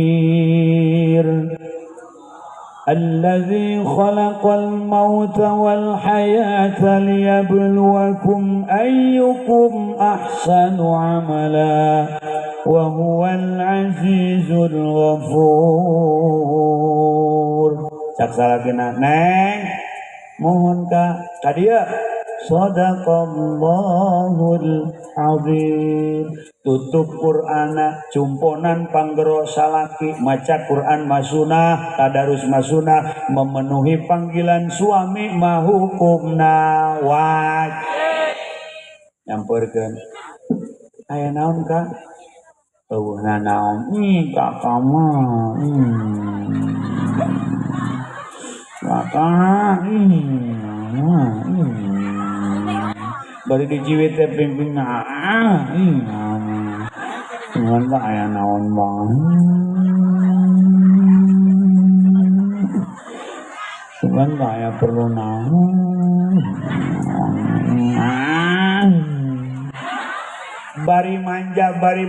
الذي خلق الموت والحياة ليبلوكم أيكم أحسن عملا وهو العزيز الغفور. Cak salakina neng mohon ka kadieu Sadaqallahul azim. Tutup Qur'ana cumponan panggero salaki maca Qur'an masunah tadarus masunah memenuhi panggilan suami mah hukumna wajib. Nyamperkeun aya naon ka eueuh naon kakak mah kakak bari dijiwit teh pimpin cuman tak aya naon bang cuman tak aya perlu naon bari manja bari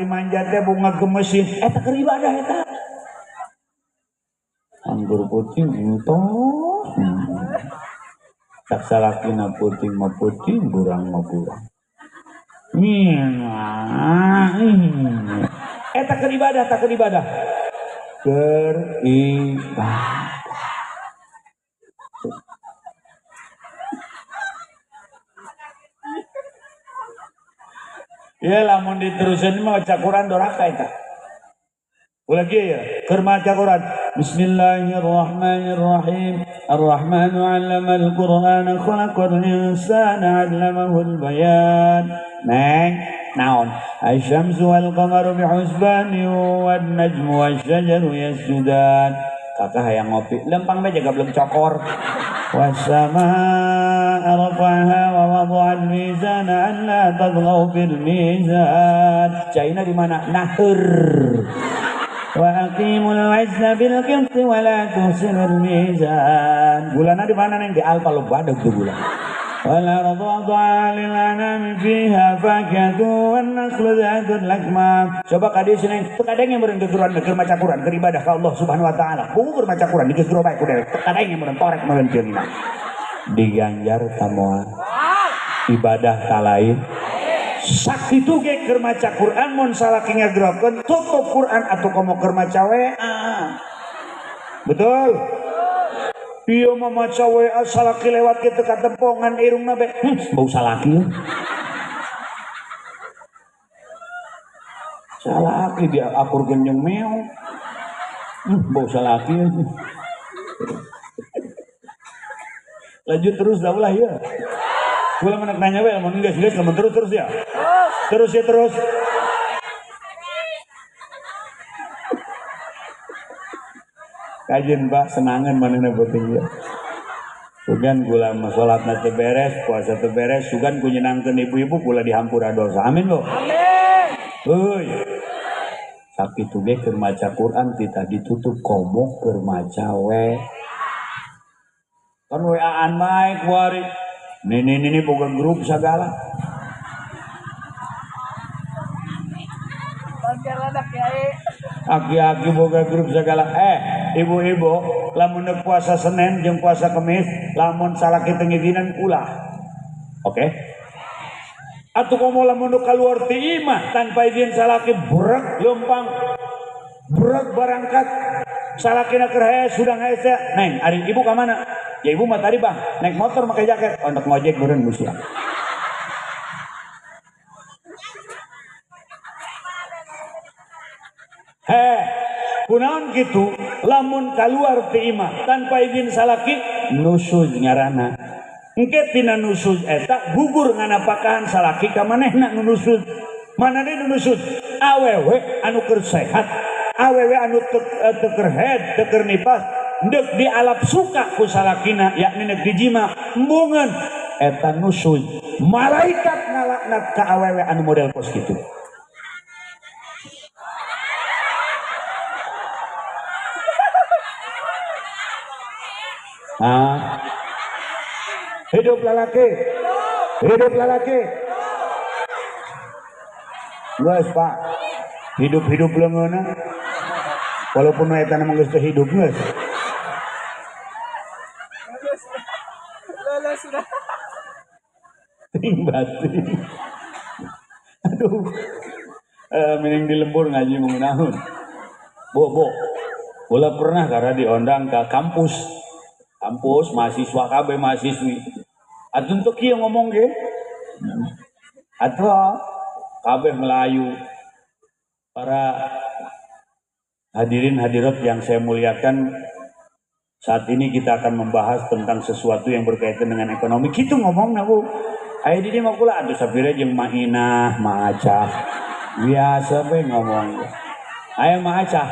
manja teh bunga gemesin eta keur ibadah eta anggur putih entos tak salakina putih mah putih burang mah burang eta keur ibadah tak keur ibadah keur ibadah. Ya lamun diterusin mah maca Quran doraka eta. Ulah kieu ya, keur maca Quran. Bismillahirrahmanirrahim. Ar-Rahmanu 'allamal Qur'an, khalaqal insana 'allamahul bayan. Neng, naon? Asy-syamsu wal qamaru bihusbani wan najmu wasy-syajaru yasjudan. Kakak hayang ngopi, lempang bae jaga belum cokor. والسماء رفعها ووضع الميزان ألا تطغوا في الميزان. Caina di mana? Nahur. وأقيموا الوزن بالقسط ولا تخسروا الميزان. Gulana di mana neng? Di Alfa lo badag tuh gula. والأرض وضعها للأنام فيها فاكهة والنخل ذات الأكمام. Coba ka dieu cenah teu kadenge meureun gegeruan keur maca Quran keur ibadah ka Allah Subhanahu wa taala. Buku keur maca Quran digegero bae ku dewek. Teu kadenge meureun torek meureun ceunina. Diganjar ka moal. Ibadah ka lain. Sakitu ge keur maca Quran mun salaki ngagerokeun tutup Quran atuh komo keur maca WA. Betul? Iya mah maca WA salaki lewat kitu katempongan irungna be. Bau salaki. Salaki dia akur genyeng meong. Bau salaki. Lanjut terus dah ulah ya. Kula menak nanya we mun geus geus lamun terus terus ya. Terus ya terus. Kajian Pak senangan manehna penting ya. Sugan kula mah salatna teu beres, puasa teu beres, sugan ku nyenangkeun ibu-ibu kula dihampura dosa. Amin Bu. Amin. Heuy. Sakitu ge keur maca Quran titah ditutup komo keur maca we. Kan WA-an bae kuari. Nini nini boga grup sagala. Aki-aki boga grup segala. Ibu-ibu lamun puasa Senin jeung puasa Kemis lamun salaki teu ngizinan ulah. Oke. Atuh komo lamun kaluar ti imah tanpa izin salaki brek leumpang. Brek barangkat. Salakina keur hae sudang hae teh. Neng, ari ibu ka mana? Ya ibu mah tadi bah naik motor make jaket, ontok ngojek meureun musia. Heh, kunaon kitu lamun kaluar ti imah tanpa izin salaki nusuz ngaranna. Engke tina nusuz eta gugur nganapakahan salaki ka manehna nu nusuz. Mana deui nu nusuz? Awewe anu keur sehat, awewe anu teu keur haid, teu keur nipas, deuk dialap suka ku salakina yakni neuk dijima, embungeun eta nusuz. Malaikat ngalaknat ka awewe anu model kos kitu. Ah. Hidup lalaki. Hidup lalaki. Geus, Pak. Hidup-hidup leungeunna. Walaupun eta mah geus teu hidup geus. Lolos sudah. Ting batin. Aduh. Mining di lembur ngaji mengenahun. Bo, bo. Kula pernah karena diundang ke kampus. Kampus mahasiswa KB mahasiswi. Atuh teu kieu ngomong ge. Atuh kabeh Melayu. Para hadirin hadirat yang saya muliakan, saat ini kita akan membahas tentang sesuatu yang berkaitan dengan ekonomi. Kitu ngomongna, Bu. Aya di dieu mah kula atuh sapira jeung Mainah, Maacah. Biasa we ngomong. Aya Maacah.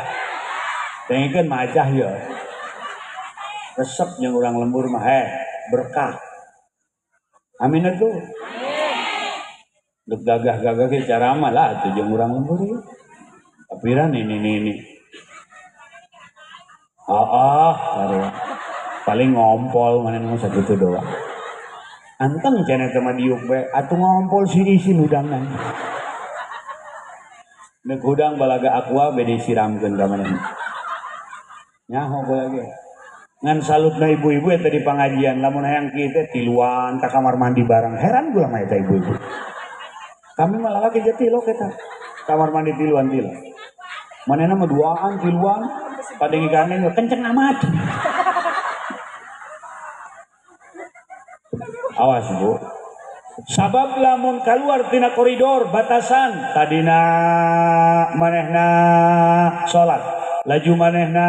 Tengikeun Maacah ye. Resep yang orang lembur mah berkah. Amin atuh. Dek gagah-gagah ge ceramah lah atuh jeung urang lembur ieu. Kapiran ini. Ah, paling ngompol maneh mah sakitu doang. Anteng cenah teh mah diuk bae atuh ngompol si isin hudangan. Nek hudang balaga aqua bade disiramkeun ka manehna. Nyaho bae ge. Ngan salutna ibu-ibu eta di pangajian lamun hayang kieu teh tiluan ka kamar mandi bareng. Heran gua mah eta ibu-ibu. Kami malah lagi jadi tilok eta. Kamar mandi tiluan tilok. Manehna mah duaan tiluan padengikane kenceng amat. Awas Bu. Sabab lamun keluar tina koridor batasan tadina manehna salat, laju manehna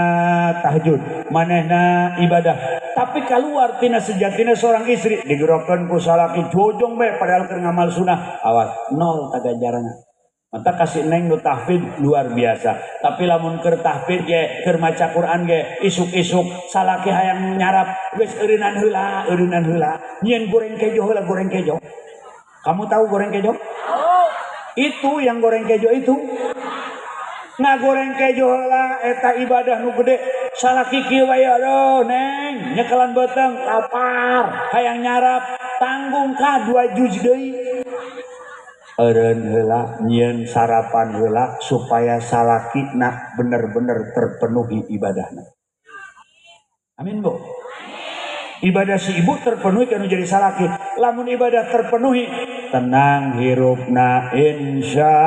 tahajud, manehna ibadah. Tapi keluar tina sejatina seorang istri digerokeun ku salaki jojong bae padahal keur ngamal sunah. Awas nol tagajarana. Mata kasih neng nu tahfidz luar biasa. Tapi lamun keur tahfidz ge, keur maca Quran ge, isuk-isuk salaki hayang nyarap geus eureunnan heula, eureunnan heula. Nyieun goreng kejo heula, goreng kejo. Kamu tahu goreng kejo? Itu yang goreng kejo itu. Ngagoreng kejo heula eta ibadah nu gede. Salaki kieu wae aduh neng, nyekelan beuteung lapar, hayang nyarap, tanggung ka 2 juz deui. Eureun heula nyieun sarapan heula supaya salakina bener-bener terpenuhi ibadahna. Amin Bu. Ibadah si ibu terpenuhi kanu jadi salaki. Lamun ibadah terpenuhi tenang hirupna insya.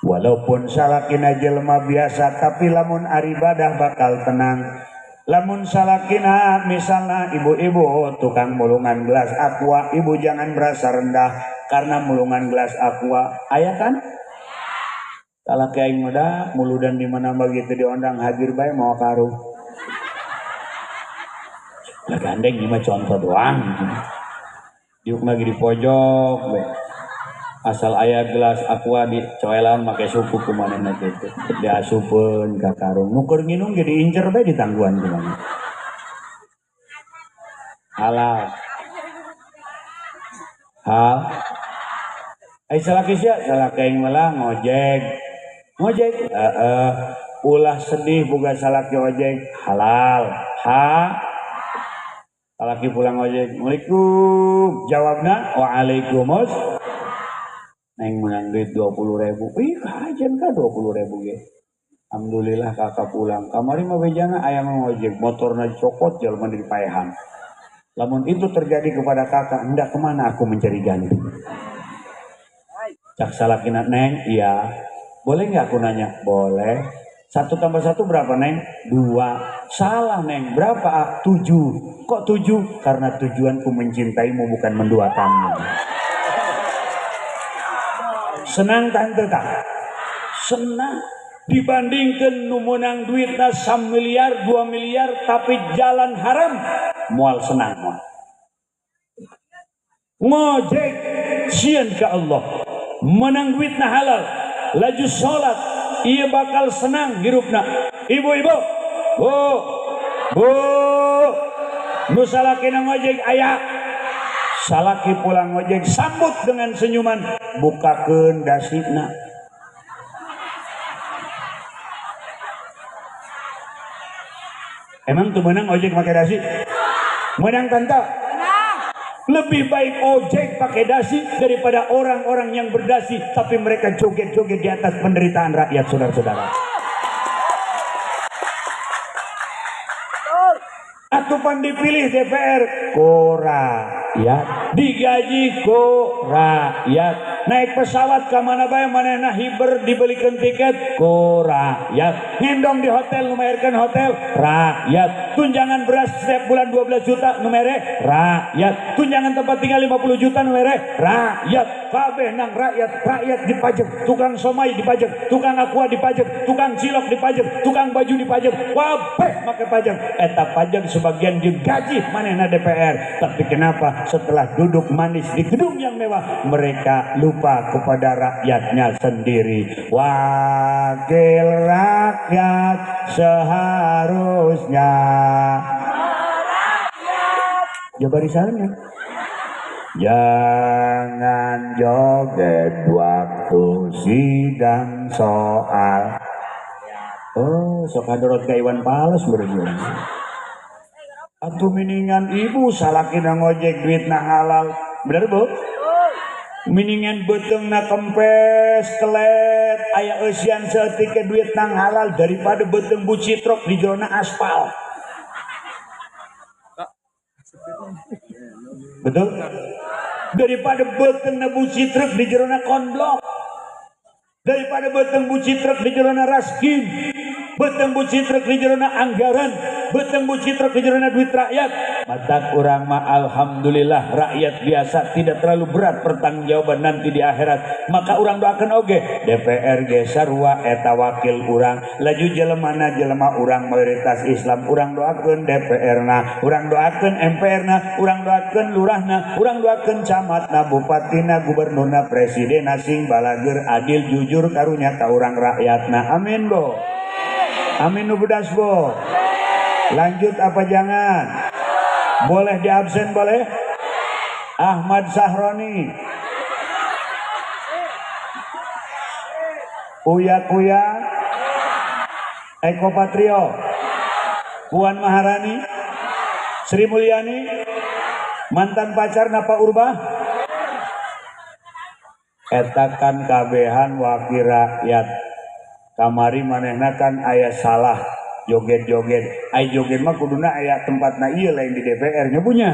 Walaupun salakina jelema biasa tapi lamun aribadah bakal tenang. Lamun salakina misalnya ibu-ibu tukang mulungan gelas aqua, ibu jangan merasa rendah karena mulungan gelas aqua. Aya kan? Salaki aing muda muludan di mana begitu diundang hadir bae mau karung. Lah gandeng ini mah contoh doang. Diuk lagi di pojok bae. Asal aya gelas aqua di coelan make suku kumanehna kitu. Diasupeun ka karung. Nu keur nginum ge diincer bae ditangguhan kumaha. Halal. Hal. Ai salaki sia, salaki aing mah ngojek. Ngojek, heeh. Ulah sedih boga salaki ojek, halal. Ha. Salaki pulang ojek, "Waalaikum." Jawabna, "Waalaikumsalam." Neng menang duit 20.000. Ih, kajian ka 20.000 ge. Alhamdulillah kakak pulang. Kamari mah bejana aya ngojek, motorna cokot jelema di paehan. Lamun itu terjadi kepada kakak, hendak kemana aku mencari ganti? Cak salakina, "Neng, iya. Boleh nggak aku nanya?" "Boleh." 1 tambah 1 berapa, Neng? 2. Salah, Neng. Berapa? 7. Kok 7? Karena tujuanku mencintaimu bukan menduakanmu. Senang tante tak? Senang dibandingkan nu meunang duitna 1 miliar 2 miliar tapi jalan haram moal senang moal. Ngojek sieun ka Allah, menang duitna halal, laju salat, ieu bakal senang hirupna. Ibu-ibu, bu, bu, nu salakina ngojek aya, salaki pulang ngojek sambut dengan senyuman, bukakeun dasina. Emang tuh menang ojek pakai dasi? Menang tante? Lebih baik ojek pakai dasi daripada orang-orang yang berdasi tapi mereka joget-joget di atas penderitaan rakyat, saudara-saudara. Atupan dipilih DPR ku rakyat, digaji ku rakyat, naik pesawat ke mana bae manehna hiber dibelikan tiket ku rakyat, ngendong di hotel numayarkeun hotel rakyat, tunjangan beras setiap bulan 12 juta nu mere rakyat, tunjangan tempat tinggal 50 juta nu mere rakyat, kabeh nang rakyat, rakyat dipajak, tukang somai dipajak, tukang aqua dipajak, tukang cilok dipajak, tukang baju dipajak, kabeh make pajak. Eta pajak sebagian digaji manehna DPR. Tapi kenapa setelah duduk manis di gedung yang mewah mereka lupa kepada rakyatnya sendiri? Wakil rakyat seharusnya ya barisannya jangan joget waktu sidang soal. Oh, sok hadorot ka Iwan Fals berarti. Atuh miningan ibu salakina ngojek duitna halal. Bener bu? Miningan beuteungna kempes kelet aya eusian saeutik duit nang halal daripada beuteung bucitrok di jerona aspal. Betul? Daripada beuteungna bucitruk di jerona konblok, daripada beuteung bucitruk di jerona raskin, beuteung bucitruk di jerona anggaran, beuteung bucitruk di jerona duit rakyat. Mata urang mah alhamdulillah rakyat biasa tidak terlalu berat pertanggungjawaban nanti di akhirat. Maka urang doakan oge DPR ge sarua eta wakil urang, laju jelemana jelema urang mayoritas Islam, urang doakeun DPR na, urang doakeun MPR na, urang doakeun lurahna, urang doakeun camatna, bupatina, gubernurna, presidenna sing balageur adil jujur karunya ka urang rakyatna. Amin bo. Amin nu bedas bo. Lanjut apa jangan? Boleh di absen boleh? Ahmad Sahroni, Uya Kuya, Eko Patrio, Puan Maharani, Sri Mulyani, mantan pacar Napa Urba, eta kan kabehan wakil rakyat. Kamari manehna kan aya salah joget-joget, ai joget mah kuduna aya tempatna ieu lain di DPR nya punya.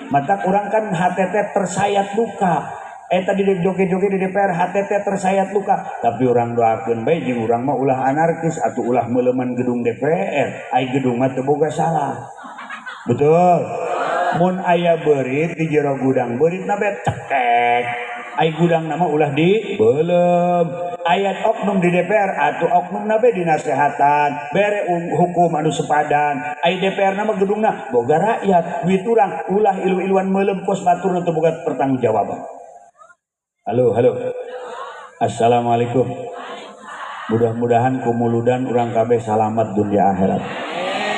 Mata kurang kan HTT tersayat luka. Eta di joget-joget di DPR HTT tersayat luka. Tapi urang doakeun bae jeung urang mah ulah anarkis atau ulah meuleman gedung DPR. Ai gedung mah teu boga salah. Betul. Mun aya beurit di jero gudang, beuritna bae cekek. Ai gudang nama ulah di belum. Ayat oknum di DPR atau oknum nabe dinasehatan bere hukum anu sepadan. Ai DPR nama gedungna boga rakyat, duit urang ulah ilu-iluan meulem kos batur nu teu boga pertanggungjawaban. Halo, halo. Assalamualaikum. Mudah-mudahan kumuludan urang kabeh salamat dunia akhirat.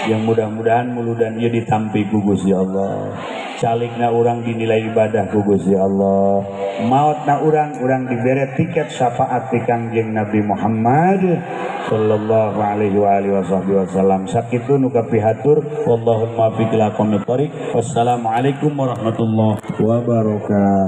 Yang mudah-mudahan muludan ieu ditampi ku Gusti Allah. Calikna urang dinilai ibadah ku Gusti Allah. Mautna urang dibere tiket syafaat ti Kangjeng Nabi Muhammad sallallahu alaihi wa alihi wasallam. Sakitu nu kapihatur, wallahul muwaffiq ila aqwamit thoriq. Wassalamualaikum warahmatullahi wabarakatuh.